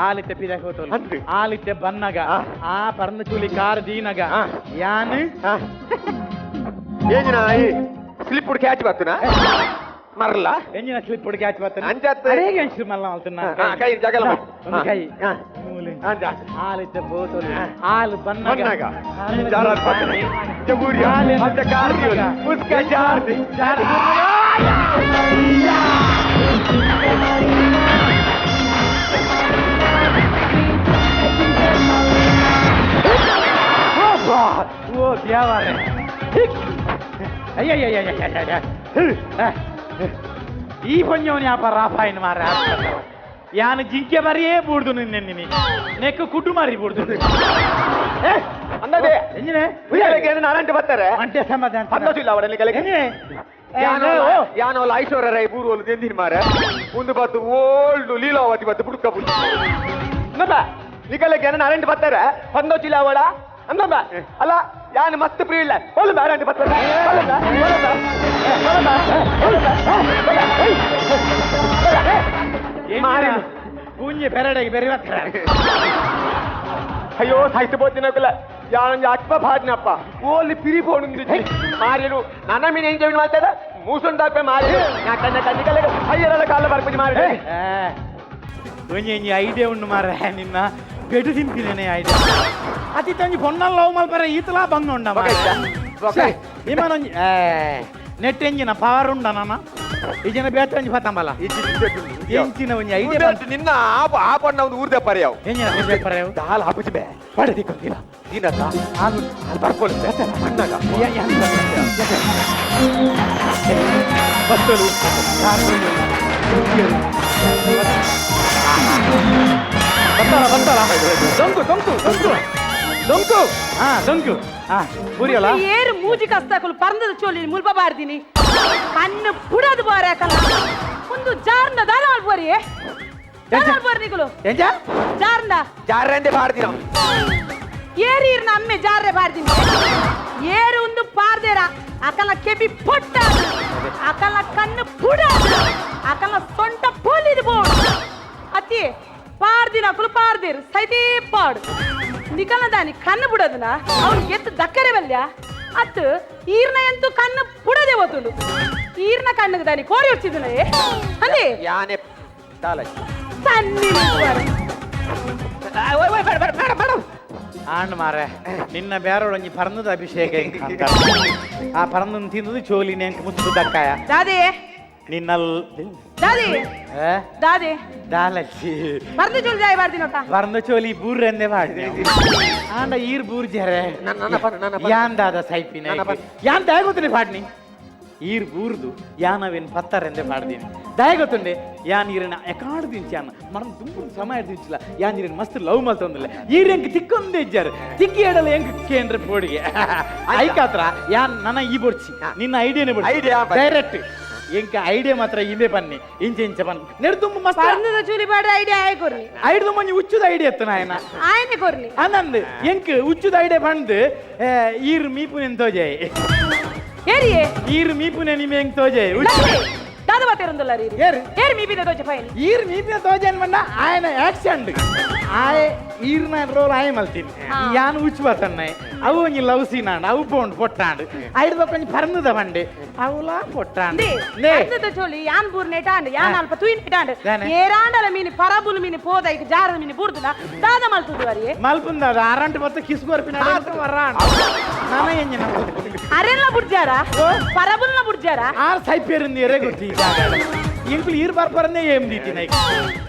Speaker 4: ಆಲಿತ್ತೆ ಪಿದಾಕ ಹೋತೋಲು ಆಲಿತ್ತೆ ಬನ್ನಗ ಆ ಪರ್ನ ಚೂಲಿ ಕಾರ್ ದೀನಗ ಯಾನು
Speaker 5: ಏಜಿನ ಸ್ಲಿಪ್ ಕ್ಯಾಚ್ ಬರ್ತನ ಮರಲ್ಲ
Speaker 4: ಎಂಜಿನ ಸ್ಲಿಪ್ ಕ್ಯಾಚ್ ಬರ್ತನ
Speaker 5: ಅಂಚತ್
Speaker 4: ಅರೇಗೆ ಅಂಚು ಮಲ್ಲ ಮಲ್ತನ
Speaker 5: ಕೈ ಜಗಲ
Speaker 4: ಒಂದು ಕೈ ಮೂಲೆ ಆಲಿತ್ತೆ ಬೋತೋಲು ಆಲು ಬನ್ನಗ
Speaker 5: ಬನ್ನಗ ಜಾರ ಬರ್ತನ ಜಬೂರಿಯ ಅಂತ ಕಾರ್ ಉಸ್ಕಾ ಜಾರ್
Speaker 4: ಜಾರ್ ಓ ದೇವರೇ ಅಯ್ಯಯ್ಯಯ್ಯಯ್ಯಯ್ಯ ಈ ಪಂಜವನ ವ್ಯಾಪಾರ ರಾಫಾಯಿನ ಮಾರ ಯಾನು ಜಿಂಕೆ ಮರಿಯೇ ಬೂಡ್ದು ನಿನ್ನೆ ನೆಕ್ಕು ಕುಟು ಮಾರಿ ಬೂಡ್ದು
Speaker 7: ಅಂದದೆ
Speaker 4: ಎಂಜಿನೆ
Speaker 7: ನಾನಂಟು ಬರ್ತಾರೆ
Speaker 4: ಅಂಟೆ ಸಮಾಧಾನ
Speaker 7: ಸಂತೋಷ ಇಲ್ಲ ಅವರಲ್ಲಿ
Speaker 4: ಎಂಜಿನೆ
Speaker 5: ಯಾನೋ ಐಶ್ವರ್ಯ ರೈ ಬೂರುವಲು ದೆಂದಿನ ಮಾರ ಒಂದು ಬತ್ತು ಓಲ್ಡು ಲೀಲಾವತಿ ಬತ್ತು ಬುಡುಕ ಬುಡು
Speaker 7: ನಿಕಲಕ್ಕೆ ನಾನಂಟು ಬರ್ತಾರೆ ಸಂತೋಷ ಇಲ್ಲ ಅವಳ ಅಂದಮ್ಮ ಅಲ್ಲ ಯಾನು ಮಸ್ತ್ ಪ್ರಿಯ ಇಲ್ಲ ಒಳ್ಳೆ ಬೇಡ ಬರ್ತಾರೆ
Speaker 4: ಪೂಂಜೆ ಪೆರಡೆಗೆ ಬೆರಿ ಬರ್ತಾರೆ
Speaker 7: ಅಯ್ಯೋ ಸಾಹಿತ್ಯ ಬೋತಿನಕುಲ ಯಾನೊಂದು ಅಟ್ಪ ಭಾಜ್ನಪ್ಪ ಓಲಿ ಪಿರಿ ಫೋನ್ ಮಾರಿನು ನನ್ನ ಮೀನು ಏನ್ ಜಮೀನು ಮಾಡ್ತಾರೆ ಮೂಸೊಂದು ದಾಪೆ ಮಾರಿ ಕಣ್ಣಿಕಲ್ಲ ಅಯ್ಯರ ಕಾಲ ಬರ್ಪುಜಿ ಮಾರಿ
Speaker 4: ಒಂಜಿ ಒಂಜಿ ಐಡಿಯಾ ಉಂಡು ಮಾರ ನಿನ್ನ ಪೆಟು ತಿಂತಿದ್ದೇನೆ ಐಡಿಯಾ ಅತಿ ಒಂಜಿ ಪೊನ್ನಲ್ ಲವ್ ಮಲ್ಪರೆ ಈತಲಾ ಬಂಗ ಉಂಡ ಇಮನೊಂಜಿ ನೆಟ್ ಎಂಜಿನ ಪವರ್ ಉಂಡ ನಾನ ಈ ಜನ ಬೇತ ಒಂಜಿ ಪತ್ತಂಬಲ ಎಂಚಿನ ಒಂಜಿ ಐಡಿಯಾ
Speaker 5: ನಿನ್ನ ಆ ಪಣ್ಣ ಒಂದು ಊರ್ದ ಪರ್ಯಾವ್
Speaker 4: ಎಂಜಿನ ಊರ್ದ ಪರ್ಯಾವ್
Speaker 5: ದಾಲ್ ಹಾಪುಜಿ ಬೇ ಪಡೆ ದಿಕ್ಕೊಂದಿಲ್ಲ ದಿನದ ಹಾಲು ಹಾಲು ಬರ್ಕೊಳ್ಳಿ ಅಣ್ಣಗ
Speaker 4: ಬತ್ತಲು ಬತ್ತಾಳ ಬತ್ತಾಳ ಡೊಂಕು ಡೊಂಕು ಡೊಂಕು ಡೊಂಕು ಹಾ ಡೊಂಕು ಹಾ ಬುರಿಯಲ್ಲ
Speaker 6: ಏರು ಮೂಜಿ ಕಸ್ತಾಕುಲು ಪರಂದದ ಚೋಲಿ ಮುಲ್ಪ ಬಾರ್ದಿನಿ ಕಣ್ಣು ಪುಡದು ಬಾರಾಕಲ್ಲ ಒಂದು ಜಾರ್ನ ದಾನ ಬೋರಿ ದಾನ ಬೋರಿ ನಿಕುಲು
Speaker 4: ಎಂಜ
Speaker 6: ಜಾರ್ನ
Speaker 5: ಜಾರ್ರಂದೆ ಬಾರ್ದಿನ
Speaker 6: ಏರೀರ್ನ ಅಮ್ಮೆ ಜಾರ್ರೆ ಬಾರ್ದಿನಿ ಏರು ಒಂದು ಪಾರ್ದೇರ ಅಕಲ ಕೆಬಿ ಪೊಟ್ಟ ಅಕಲ ಕಣ್ಣು ಪುಡ ಅಕಲ ಸೊಂಟ ಪೊಲಿದು ಬೋಡು ಅತಿ ಪಾರ್ದಿನ ಅಕುಲು ಪಾರ್ದಿರ್ ಸೈತೇ ಪಾಡು ನಿಕಲ ದಾನಿ ಕಣ್ಣು ಬಿಡೋದನ ಅವ್ನು ಎತ್ತು ದಕ್ಕರೆ ಬಲ್ಯ ಅತ್ತು ಈರ್ನ ಎಂತೂ ಕಣ್ಣು ಪುಡದೆ ಓತುಂಡು ಈರ್ನ ಕಣ್ಣು ದಾನಿ ಕೋರಿ ಹೊಚ್ಚಿದನ ಅಂದೆ
Speaker 5: ಯಾನೆ ದಾಲ
Speaker 6: ತನ್ನಿ
Speaker 4: ಆಂಡ್ ಮಾರೆ ನಿನ್ನ ಬೇರೋಡೊಂಜಿ ಪರಂದದ ಅಭಿಷೇಕ ಆ ಪರಂದನ್ ತಿಂದದು ಚೋಲಿ ನೆಂಕ್ ಮುತ್ತು ದಕ್ಕಾಯ
Speaker 6: ದಾದೆ
Speaker 4: ನಿನ್ನಲ್
Speaker 6: ದಾದೆ ದಾದೆ
Speaker 4: ದಾಲಚ್ಚಿ
Speaker 6: ಪರಂದ ಚೋಲಿ ಜಾಯ್ ಬಾರ್ದಿನೊಕ್ಕ
Speaker 4: ಪರಂದ ಚೋಲಿ ಬೂರ್ರೆಂದೆ ಬಾಡ್ದೆ ಆಂಡ ಈರ್ ಬೂರ್ ಜರೆ ಯಾನ್ ದಾದ ಸೈಪಿನ ಯಾನ್ ದಾಯಗೊತ್ತನೆ ಪಾಡ್ನಿ ಈರ್ ಬೂರ್ದು ಯಾನವೇನ್ ಪತ್ತರೆಂದೆ ಪಾಡ್ದೀನಿ ದಾಯಗೊತ್ತುಂಡೆ ಯಾನ್ ಈರನ ಎಕಾಡು ದಿಂಚಾನ ಮರನ್ ತುಂಬ ಸಮಯ ದಿಂಚಿಲ್ಲ ಯಾನ್ ಈರನ್ ಮಸ್ತ್ ಲವ್ ಮಲ್ತೊಂದಿಲ್ಲ ಈರ್ ಎಂಕ್ ತಿಕ್ಕೊಂದೇ ಇಜ್ಜಾರು ತಿಕ್ಕಿ ಎಡಲ ಎಂಕ್ ಕೇಂದ್ರ ಪೋಡಿಗೆ ಐಕಾತ್ರ ಯಾನ್ ನನ್ನ ಈ ಬೊಡ್ಚಿ ನಿನ್ನ ಐಡಿಯಾನೇ ಬೊಡ್ಚಿ
Speaker 5: ಐಡಿಯಾ
Speaker 4: ಡೈರೆಕ್ಟ್ ಎಂಕ ಐಡಿಯಾ ಮಾತ್ರ ಇಂಬೆ ಪನ್ನಿ ಇಂಚೆ ಇಂಚೆ ಪನ್ನಿ ನೆಡ್ದುಂಬು ಮಸ್ತ್
Speaker 6: ಪರಂದದ ಚೋಲಿ ಬಾಡ ಐಡಿಯಾ ಆಯ್ ಕೊರ್ನಿ
Speaker 4: ಐಡ್ದು ಮಂಜಿ ಉಚ್ಚುದ ಐಡಿಯಾ ಎತ್ತನ ಆಯನ
Speaker 6: ಆಯನೆ ಕೊರ್ನಿ
Speaker 4: ಆನಂದ್ ಎಂಕ್ ಉಚ್ಚುದ ಐಡಿಯಾ ಬಂದು ಈರ್ ಮೀಪುನೆನ್ ತೋಜಾಯಿ
Speaker 6: ಏರಿಯೇ
Speaker 4: ಈರ್ ಮೀಪುನೆ ನಿಮೆ ಎಂಕ್ ತೋಜಾಯಿ
Speaker 6: ದಾದ ಬಾತೇರುಂದಲ್ಲ ರೀ
Speaker 4: ಏರು
Speaker 6: ಏರ್ ಮೀಪಿನ ತೋಜ ಫೈನ್
Speaker 4: ಈರ್ ಮೀಪಿನ ತೋಜಾನ್ ಬಂಡ ಆಯನ ಆಕ್ಷನ್ ಆಯ್ ಈರ್ನ ರೋಲ್ ಆಯ್ ಮಲ್ತೀನಿ ಯಾನ್ ಉಚ್ಚು ಬತ್ತಣ್ಣ ಅವು ಒಂಜಿ ಲವ್ ಸೀನ್ ಆಂಡ್ ಅವು ಪೋಂಡ್ ಪೊಟ್ಟಾಂಡ್ ಐಡ್ದ ಒಂಜಿ ಪರಂದದ ಬಂಡೆ ಅವುಲಾ ಪೊಟ್ಟಾಂಡ್
Speaker 6: ಪರಂದದ ಚೋಲಿ ಯಾನ್ ಬೂರ್ ನೆಟಾಂಡ್ ಯಾನ್ ಅಲ್ಪ ತುಯಿ ನೆಟಾಂಡ್ ಏರಾಂಡಲ ಮೀನಿ ಪರಬುಲು ಮೀನಿ ಪೋದ ಈಗ ಜಾರದ ಮೀನಿ ಬೂರ್ದುನ ದಾದ ಮಲ್ತುದು ವರಿಯೇ
Speaker 4: ಮಲ್ಪುಂದಾದ ಆರಂಟು ಬತ್ತ ಕಿಸ್ಗೋರ್ಪಿನ ವರಾಂಡ್ ನಾನ ಎಂಜಿನ
Speaker 6: ಅರೆಲ್ಲ ಬುಡ್ಜಾರ ಪರಬುಲ್ನ ಬುಡ್ಜಾರ
Speaker 4: ಆರ್ ಸೈಪೇರಿಂದ ಎರೆ ಗೊತ್ತಿ ಇಂಕುಲು ಈರ್ ಬರ್ಪರನ್ನೇ ಏಮ್ ದೀತಿ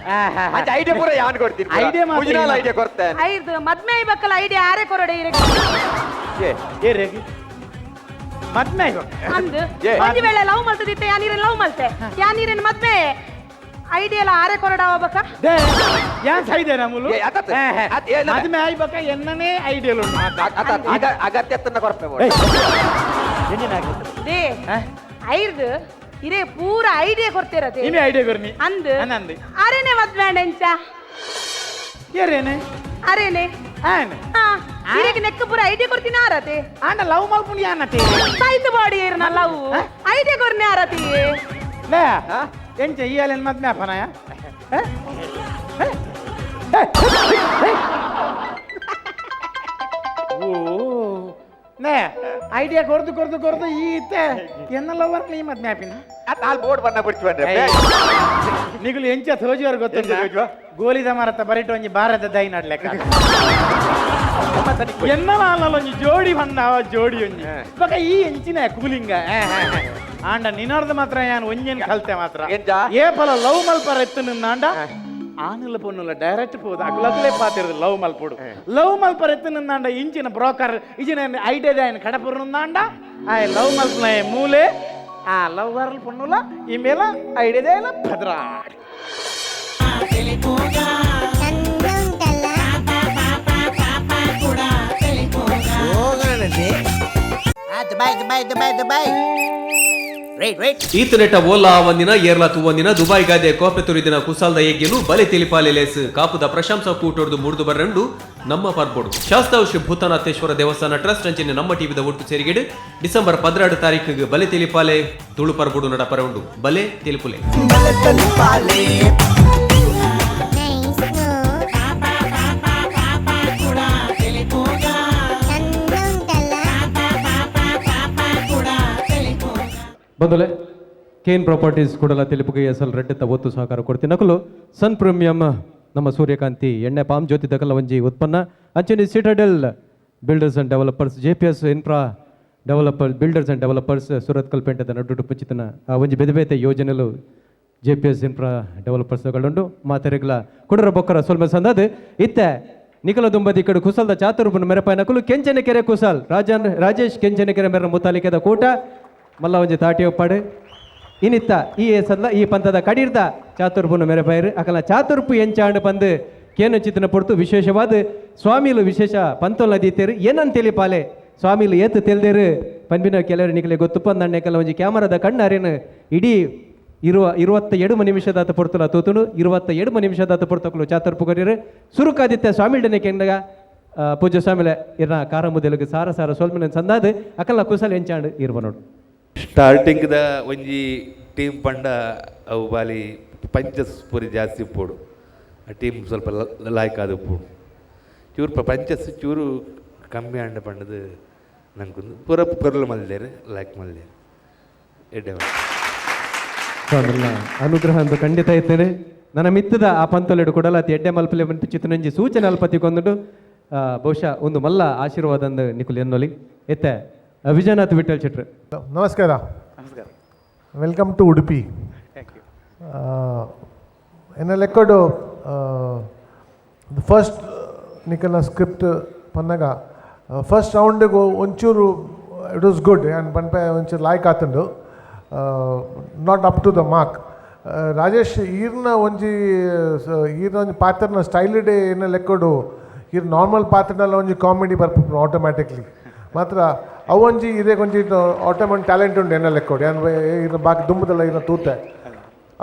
Speaker 5: ಐಡಿಯಾ ಪೂರ ಯಾನ್ ಕೊಡ್ತೀನಿ
Speaker 4: ಐಡಿಯಾ
Speaker 5: ಮುಜಿನಾಲ ಐಡಿಯಾ ಕೊಡ್ತೇನೆ
Speaker 6: ಐದು ಮದ್ಮೆ ಐಬಕ್ಕಲ ಐಡಿಯಾ ಆರೆ ಕೊರಡೆ ಇರೆ
Speaker 4: ಏ ಮದ್ಮೆ
Speaker 6: ಅಂದು ಒಂದು ವೇಳೆ ಲವ್ ಮಲ್ತದಿತ್ತೆ ಯಾನೀರೇನು ಲವ್ ಮಲ್ತೆ ಯಾನೀರೇನು ಮದ್ಮೆ ಐಡಿಯಾ ಎಲ್ಲ ಆರೆ ಕೊರಡ ಹೋಗ್ಬೇಕ
Speaker 4: ಯಾನ್ ಸೈದೆ ನಮ್ಮಲು ಮದ್ಮೆ ಆಯ್ಬೇಕ ಎನ್ನನೇ ಐಡಿಯಲ್ ಉಂಟು
Speaker 5: ಅಗತ್ಯ ಕೊರಪೆ
Speaker 6: they ಐರ್ದು ಇರೇ ಪೂರ ಐಡಿಯಾ ಕೊಡ್ತಿರತ್ತೆ
Speaker 4: ನಿಮೆ ಐಡಿಯಾ ಕೊರ್ನಿ
Speaker 6: ಅಂದು
Speaker 4: ಅಂದು
Speaker 6: ಅರೇನೆ ಮದ್ವೆ ಎಂಚ
Speaker 4: ಏರೇನೆ
Speaker 6: ಅರೇನೆ
Speaker 4: ಆನೆ
Speaker 6: ಇರೆಗೆ ನೆಕ್ಕ ಪೂರ ಐಡಿಯಾ ಕೊಡ್ತೀನಿ ಆರತೆ
Speaker 4: ಆಂಡ ಲವ್ ಮಲ್ಪುಂಡು ಯಾನತೆ
Speaker 6: ಸೈತು ಬಾಡಿ ಏರ್ನ ಲವ್ ಐಡಿಯಾ ಕೊರ್ನಿ ಆರತಿ
Speaker 4: ಲೇ ಎಂಚ ಈ ಅಲೆನ್ ಮದ್ವೆ ಅಪನಾಯ ಓ ನೇ ಐಡಿಯಾ ಕೊರ್ದು ಕೊರ್ದು ಕೊರ್ದು ಈ ಇತ್ತೆ ಎನ್ನ ಲವರ್ ನೀ ಮದ್ವೆ ಆಪಿನ
Speaker 5: ಅಲ್ಲಿ ಬೋರ್ಡ್ ಬಣ್ಣ ಬಿಡ್ತು ಬಂದ್ರೆ
Speaker 4: ನಿಗುಲು ಎಂಚ ತೋಜುವರು ಗೊತ್ತುಂಟ ಗೋಲಿದ ಮರತ ಬರಿಟ ಒಂಜಿ ಭಾರತ ದೈ ನಡ್ಲೆಕ್ಕ ಎನ್ನ ಒಂಜಿ ಜೋಡಿ ಬಣ್ಣ ಜೋಡಿ ಒಂಜಿ ಬಕ ಈ ಎಂಚಿನ ಕೂಲಿಂಗ ಆಂಡ ನಿನ್ನರ್ದು ಮಾತ್ರ ಯಾನ್ ಒಂಜೇನ್ ಕಲ್ತೆ ಮಾತ್ರ ಏ ಪಲ ಲವ್ ಮಲ್ಪರ ಎತ್ತು ನಿನ್ನಾಂಡ ಆನುಲ ಪೊನ್ನುಲ ಡೈರೆಕ್ಟ್ ಪೋದು ಅಗ್ಲಗ್ಲೇ ಪಾತಿರೋದು ಲವ್ ಮಲ್ಪೋಡು ಲವ್ ಮಲ್ಪರ ಎತ್ತು ನಿನ್ನಾಂಡ ಇಂಚಿನ ಬ್ರೋಕರ್ ಇಂಚಿನ ಐಡಿಯಾ ఆయన ಕಡಪುರ ನಿನ್ನಾಂಡ ಆ ಲವ್ ಮಲ್ಪನ ಮೂಲೆ ಆ ಲವ್ ಪೊನ್ನುಲ ಈ ಮೇಲ ಐಡಿಯಾ ಭದ್ರಾಡ್
Speaker 1: Dubai Dubai Dubai Dubai wait wait
Speaker 8: ಈತನೆಟ ಓಲಾ ಒಂದಿನ ಏರ್ಲಾ ತೂವಂದಿನ ದುಬೈ ಗಾದೆ ಕೋಪೆ ತುರಿದಿನ ಕುಸಾಲ್ದ ಯಜ್ಞನು ಬಲೆ ತಿಳಿಪಾಲೆ ಲೇಸ್ ಕಾಪುದ ಪ್ರಶಂಸ ಕೂಟೊಡ್ದು ಮುಡ್ದು ಬರಂಡು ನಮ್ಮ ಪರ್ಬೋಡು ಶಾಸ್ತಾವ್ ಶ್ರೀ ಭೂತನಾಥೇಶ್ವರ ದೇವಸ್ಥಾನ ಟ್ರಸ್ಟ್ ಅಂಚಿನ ನಮ್ಮ ಟಿವಿದ ಒಟ್ಟು ಸೇರಿಗೆಡು ಡಿಸೆಂಬರ್ 12 ತಾರೀಕಿಗೆ ಬಲೆ ತಿಳಿಪಾಲೆ ತುಳು ಪರ್ಬೋಡು ನಡಪರ ಉಂಡು ಬಲೆ ತಿಳಿಪುಲೆ
Speaker 2: ಬಂದಲೆ ಕೇನ್ ಪ್ರಾಪರ್ಟೀಸ್ ಕೂಡಲ ತೆಲುಪುಗೆ ಎಸ್ ಎಲ್ ರೆಡ್ಡಿ ಒತ್ತು ಸಹಕಾರ ಕೊಡ್ತೀನಿ ನಕಲು ಸನ್ ಪ್ರೀಮಿಯಂ ನಮ್ಮ ಸೂರ್ಯಕಾಂತಿ ಎಣ್ಣೆ ಪಾಮ್ ಜ್ಯೋತಿ ದಕಲ ಒಂಜಿ ಉತ್ಪನ್ನ ಅಂಚನೆ Citadel builders and developers J P S infra developer builders and developers Surathkal ಪೇಂಟೆದ ನಡುಟು ಪುಚಿತನ ಒಂಜಿ ಬೆದೆ ಬೇತೆ ಯೋಜನೆಲು J P S infra developers ಗಳುಂಡು ಮಾತೆರೆಗ್ಲ ಕುಡರ ಬೊಕ್ಕರ ಸೊಲ್ಮೆ ಸಂದದು ಇತ್ತೆ ನಿಖಲ ದುಂಬದಿ ಕಡು ಕುಸಲ್ದ ಚಾತುರ್ಪುನ ಮೆರಪಾಯ ನಕಲು ಕೆಂಚನಕೆರೆ ಕುಸಲ್ ರಾಜೇಶ್ ಕೆಂಚನಕೆರೆ ಮೆರ ಮುತಾಲಿಕೆದ ಕೂಟ ಮಲ್ಲ ಒಂಜಿ ತಾಟಿ ಒಪ್ಪಾಡು. ಇನಿತ್ತ ಈ ಸದ್ಲ ಈ ಪಂಥದ ಕಡೀರ್ದ ಚಾತುರ್ಪುನ ಮೆರೆಪೈರು ಅಕಲ ಚಾತುರ್ಪು ಎಂಚಾಂಡು ಪಂದು ಕೇನಚಿತನ ಪೊರ್ತು ವಿಶೇಷವಾದ ಸ್ವಾಮಿಲು ವಿಶೇಷ ಪಂತೊಲ ದೀತೇರು ಏನಂತ ತಿಳಿಪಾಲೆ ಸ್ವಾಮಿಲು ಏತು ತೆಲ್ದೇರು ಪನ್ಪಿನ ಕೆಲವರು ನಿಕಲೆ ಗೊತ್ತುಪ್ಪ ನನ್ನೆ ಒಂಜಿ ಕ್ಯಾಮರಾದ ಕಣ್ಣು ಅರೇನು ಇಡೀ ಇರುವ 27 ನಿಮಿಷದಾತ ಪೊರ್ತುಲ ತೂತುಂಡು 27 ನಿಮಿಷದಾತ ಪೊರ್ತಕಲು ಚಾತುರ್ಪು ಕೊರಿಯರು ಸುರುಕಾದಿತ್ಯ ಸ್ವಾಮಿಡನೆ ಕೆಂಡಗ ಪೂಜ್ಯ ಸ್ವಾಮಿಲೆ ಇರ್ನ ಕಾರ ಮುದೆಲುಗು ಸಾರ ಸಾರ ಸೋಲ್ಮಿನ ಸಂದಾದು ಅಕಲ್ನ ಕುಸಲ್ ಎಂಚಾಂಡು ಇರುವ ನೋಡು.
Speaker 3: ಸ್ಟಾರ್ಟಿಂಗ್ದ ಒಂಜಿ ಟೀಮ್ ಪಂಡ ಅವು ಬಾಲಿ ಪಂಚಸ್ ಪೂರಿ ಜಾಸ್ತಿ ಪೋಡು ಆ ಟೀಮ್ ಸ್ವಲ್ಪ ಲಾಯ್ಕ್ ಆದ ಪೋಡು ಚೂರು ಪಂಚಸ್ ಚೂರು ಕಮ್ಮಿ ಅಂಡ ಪಂಡದು ನಂಗೊಂದು ಪೂರ ಪೊರ್ಲು ಮಲ್ದೇರು ಲಾಯ್ಕ್ ಮಲ್ದೇರು ಎಡ್ಡೆ.
Speaker 2: ಸ್ವಾಮಿನ ಅನುಗ್ರಹ ಅಂತ ಖಂಡಿತ ಇದ್ದೇನೆ. ನನ್ನ ಮಿತ್ತದ ಆ ಪಂತೊಲೆಡು ಕೊಡಲ ಅತಿ ಎಡ್ಡೆ ಮಲ್ಪಲೆ ಚಿತ್ತನಂಜಿ ಸೂಚನೆ ಅಲ್ಪತಿ ಕೊಂದುಂಡು ಬಹುಶಃ ಒಂದು ಮಲ್ಲ ಆಶೀರ್ವಾದ ಅಂದು ನಿಕುಲ್ ಎನ್ನೊಲಿ ಎತ್ತೆ ವಿಜಯನಾಥ್ ವಿಠಲ್ ಶೆಟ್ರು.
Speaker 9: ನಮಸ್ಕಾರ.
Speaker 4: ನಮಸ್ಕಾರ.
Speaker 9: Welcome to Udupi.
Speaker 4: Thank you.
Speaker 9: ಎನ್ನ ಲೆಕ್ಕಡು ಫಸ್ಟ್ ನಿಕಲ್ನ ಸ್ಕ್ರಿಪ್ಟ್ ಪನ್ನಗ ಫಸ್ಟ್ ರೌಂಡಿಗೆ ಒಂಚೂರು it was good and ಪನ್ಪೆ ಒಂಚೂರು ಲಾಯ್ಕ್ ಆತುಂಡು, not up to the mark. Rajesh ಈರ್ನ ಒಂಜಿ ಈರ್ನ ಒಂಜಿ ಪಾತ್ರನ ಸ್ಟೈಲಿಡೆ ಎನ್ನ ಲೆಕ್ಕಡು ಈರ್ ನಾರ್ಮಲ್ ಪಾತ್ರನಲ್ಲ ಒಂಜಿ ಕಾಮಿಡಿ ಬರ್ಪು ಆಟೋಮ್ಯಾಟಿಕ್ಲಿ ಮಾತ್ರ ಅವು ಒಂಜಿ ಇದೇ ಒಂಜಿ ಆಟೋಮೆಟಿಕ್ ಟ್ಯಾಲೆಂಟ್ ಉಂಡು ಎನ್ನ ಲೆಕ್ಕೋಡು. ಯಾನ್ ಈರ್ನ ಬಾಕಿ ದುಂಬುದಲ್ಲ ಈರ್ನ ತೂತೆ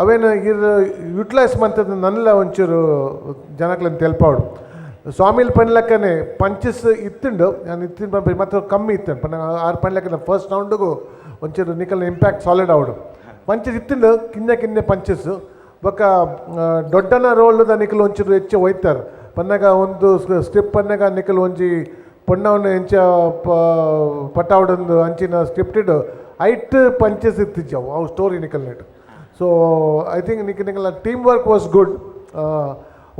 Speaker 9: ಅವೇನು ಇರ್ ಯುಟಿಲೈಸ್ ಮಂತದ ನನ್ಲ ಒಂಚೂರು ಜನಕ್ಲನ್ ತೆಲ್ಪಾವಡು. ಸ್ವಾಮಿಲ್ ಪನ್ಲೆಕ್ಕನೆ ಪಂಚಸ್ ಇತ್ತುಂಡು, ನಾನು ಇತ್ತಿನ ಮಾತ್ರ ಕಮ್ಮಿ ಇತ್ತುಂಡು ಪನ್ನ ಆರು ಪನ್ಲೆಕ್ಕನೆ. ಫಸ್ಟ್ ರೌಂಡ್ಗೂ ಒಂಚೂರು ನಿಕಲ್ನ ಇಂಪ್ಯಾಕ್ಟ್ ಸಾಲಿಡ್ ಆವಡು. ಪಂಚಸ್ ಇತ್ತುಂಡು, ಕಿನ್ನೆ ಕಿನ್ನೆ ಪಂಚಸ್. ಬೊಕ್ಕ ದೊಡ್ಡನ ರೋಲ್ದ ನಿಕಲ್ ಒಂಚೂರು ಹೆಚ್ಚು ಒಯ್ತಾರೆ ಪನ್ನಗ ಒಂದು ಸ್ಕ್ರಿಪ್ಟ್ ಪನ್ನಗ ನಿಕಲ್ ಒಂಜಿ ಪೊಣ್ಣವನ್ನ ಎಂಚ ಪಟ್ಟಾವಡೊಂದು ಅಂಚಿನ ಸ್ಕ್ರಿಪ್ಟೆಡ್ ಐಟ್ ಪಂಚಸ್ ಇತ್ತಿಜ್ಜವು ಅವು ಸ್ಟೋರಿ ನಿಕಲ್ net. So I think Nick ನಿಕಲ್ನ team work was good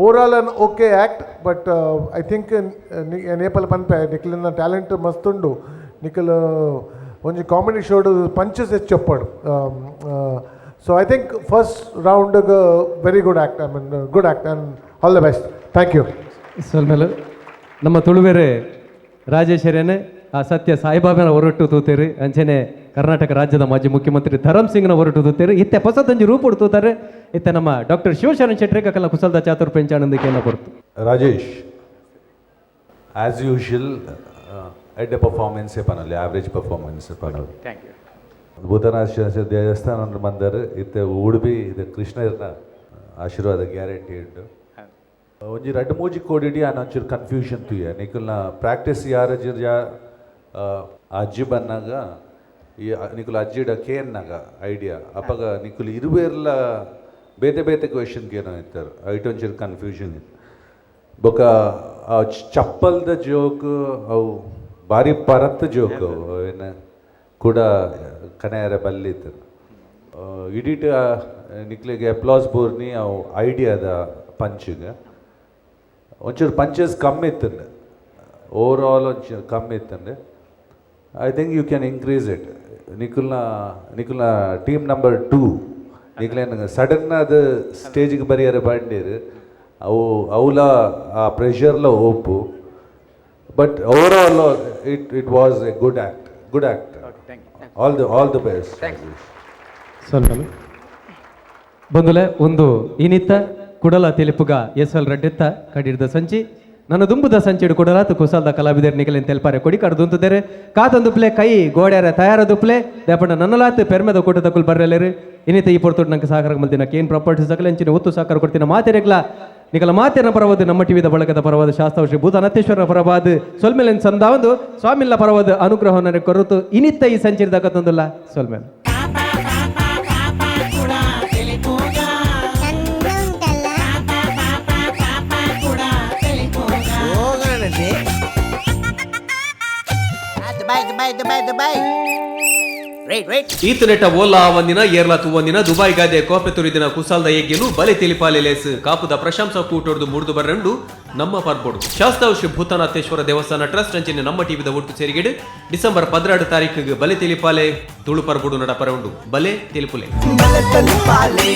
Speaker 9: overall, an okay act, but I think ನೇಪಲ್ ಪನ್ಪೆ ನಿಖಲ್ನ ಟ್ಯಾಲೆಂಟ್ ಮಸ್ತ್ ಉಂಡು. ನಿಖಲ್ ಒಂಜಿ ಕಾಮಿಡಿ ಶೋಡ್ ಪಂಚಸ್ ಹೆಚ್ಚು చెప్పಾಡು. So I think first round very good act, I mean, good act, and all the best. Thank you.
Speaker 2: ಸೊಲ್ಮೆಲು. ನಮ್ಮ ತುಳುವೆರೆ ರಾಜೇಶ್ವರೇನೆ ಆ ಸತ್ಯ ಸಾಯಿಬಾಬಾನ ಹೊರಟು ತೂತೇರು, ಅಂಚನೆ ಕರ್ನಾಟಕ ರಾಜ್ಯದ ಮಾಜಿ ಮುಖ್ಯಮಂತ್ರಿ ಧರಮ್ ಸಿಂಗ್ನ ಹೊರಟು ತೂತೇರು, ಇತ್ತೆ ಹೊಸತಂಜಿ ರೂಪುಡು ತೂತಾರೆ. ಇತ್ತೆ ನಮ್ಮ ಡಾಕ್ಟರ್ ಶಿವಶರಣ ಶೆಟ್ಟರ್ ಕಲ್ಲ ಕುಸಲ್ದ ಚಾತುರ್ ಪೆಂಚಾನಂದಕ್ಕೆ ಕೊಡ್ತು.
Speaker 10: ರಾಜೇಶ್, ಆಸ್ ಯೂಶುವಲ್ ಎಡ್ಡೆ ಪರ್ಫಾರ್ಮೆನ್ಸ್ ಪನೊಲಿ, ಆವ್ರೇಜ್ ಪರ್ಫಾರ್ಮೆನ್ಸ್ ಪನೊಲಿ.
Speaker 4: Thank you.
Speaker 10: Bhutanatha ದೇವಸ್ಥಾನ ಮಂದರ್ ಇತ್ತೆ ಉಡುಪಿ ಇದು ಕೃಷ್ಣರ್ನ ಆಶೀರ್ವಾದ ಗ್ಯಾರಂಟಿ ಉಂಟು. ಒಂಜಿ ರಡ್ಡ್ ಮೂಜಿ ಕೋಡಿಡಿ ಆನ್ ಒಂಚೂರು ಕನ್ಫ್ಯೂಷನ್ ತೂಯ. ನಿಕಲ್ನ ಪ್ರಾಕ್ಟೀಸ್ ಯಾರ ಯಾ ಅಜ್ಜಿ ಬನ್ನಾಗ ಈ ನಿಕುಲ್ ಅಜ್ಜಿಡ ಕೇನ್ನಾಗ ಐಡಿಯಾ ಅಪಗ ನಿಕುಲ್ ಇರುವೇರ್ಲ ಬೇತೆ ಬೇತೆ ಕ್ವೆಶನ್ ಕೇನೋ ಇತ್ತಾರೆ, ಐಟ್ ಒಂಚೂರು ಕನ್ಫ್ಯೂಷನ್ ಇತ್ತು. ಬೊಕ ಆ ಚಪ್ಪಲ್ದ ಜೋಕ್ ಅವು ಬಾರಿ ಪರತ್ ಜೋಕ್ ಅವು, ಏನ ಕೂಡ ಕನೆಯರ ಬಲ್ಲಿತ್ತು. ಇಡೀಟ್ ನಿಕ್ಲೆಗೆ ಅಪ್ಲಾಸ್ ಬೋರ್ನಿ. ಅವು ಐಡಿಯಾದ ಪಂಚಿಗೆ ಒಂಚೂರು ಪಂಚಸ್ ಕಮ್ಮಿ ಇತ್ತಂದೆ, ಓವರ್ ಆಲ್ ಒಂಚೂರು ಕಮ್ಮಿ ಇತ್ತಂದೆ. I think you can increase it. ನಿಕುಲ್ನ ನಿಕುಲ್ನ team number 2 ನಿಕ್ಲೇನ್ sudden ಅದು ಸ್ಟೇಜಿಗೆ ಬರಿಯರ ಬಂಡೀರು, ಅವು ಅವಲ ಆ ಪ್ರೆಷರ್ಲ ಒಪ್ಪು. But overall it was a good act, good act.
Speaker 4: Thank you.
Speaker 10: All the best.
Speaker 2: ಸ್ವಲ್ಪ ಬಂದುಲೆ ಒಂದು ಇನಿತ್ತ ಕುಡಲ ತೆಲಿಪುಗ ಎಸ್ ಎಲ್ ರಡ್ಡೆತ್ತ ಕಡಿರ್ದ ಸಂಚಿ ನನ್ನ ದುಂಬುದ ಸಂಚಿಡು ಕೊಡಲಾತು ಕುಸಲ್ದ ಕಲಾವಿದರ್ ನಿಕಲಿನ ತೆಲ್ಪಾರೆ ಕೊಡಿ ಕಡ್ದುಂತುದೇರೆ ಕಾತೊಂದುಪ್ಲೆ ಕೈ ಗೋಡ್ಯಾರ ತಯಾರ ದುಪ್ಲೆ ದೇಪಂಡ ನನ್ನಲಾತು ಪೆರ್ಮೆದ ಕೂಟದಕ್ಕುಲ್ ಬರ್ರೆಲೇರು. ಇನ್ನಿತ ಈ ಪೊರ್ತುಡು ನಂಗೆ ಸಹಕಾರ ಮಲ್ದಿನ ಕೇನ್ ಪ್ರಾಪರ್ಟೀಸ್ ಸಕಲ ಅಂಚಿನ ಒತ್ತು ಸಹಕಾರ ಕೊಡ್ತಿನ ಮಾತೆರೆಗ್ಲ ನಿಕಲ ಮಾತೆನ ಪರವಾದ, ನಮ್ಮ ಟಿವಿದ ಬಳಗದ ಪರವಾದ, ಶಾಸ್ತ್ರ ಶ್ರೀ ಭೂತನತ್ತೇಶ್ವರನ ಪರವಾದ ಸೊಲ್ಮೇಲೆ ಸಂದಾವಂದು ಸ್ವಾಮಿಲ್ಲ ಪರವಾದ ಅನುಗ್ರಹವನ್ನು ಕೊರತು ಇನಿತ್ತ ಈ ಸಂಚಿರಿದ ಸೊಲ್ಮೇಲೆ.
Speaker 1: Dubai, Dubai, Dubai, Dubai. Wait, wait.
Speaker 8: ಈತನೆಟ ಓಲಾ ಒಂದಿನ ಏರ್ಲಾ ತುವಂದಿನ ದುಬೈ ಗಾದೆ ಕೋಪೆ ತುರಿದಿನ ಕುಸಾಲ್ದ ಯಜ್ಞನು ಬಲೆ ತಿಳಿಪಾಲೆ ಲೇಸ್ ಕಾಪುದ ಪ್ರಶಂಸಾ ಕೂಟೊಡ್ದು ಮುಡ್ದು ಬರ್ರಂಡು ನಮ್ಮ ಪರ್ಬೋಡು. ಶಾಸ್ತಾವ್ ಶ್ರೀ ಭೂತನಾಥೇಶ್ವರ ದೇವಸ್ಥಾನ ಟ್ರಸ್ಟ್ ಅಂಚಿನ ನಮ್ಮ ಟಿವಿದ ಒಟ್ಟು ಸೇರಿಗೆಡು ಡಿಸೆಂಬರ್ 12 ತಾರೀಕಿಗೆ ಬಲೆ ತಿಳಿಪಾಲೆ ತುಳು ಪರ್ಬೋಡು ನಡಪರ ಉಂಡು. ಬಲೆ ತಿಳಿಪುಲೆ.
Speaker 1: ಬಲೆ ತಿಳಿಪಾಲೆ.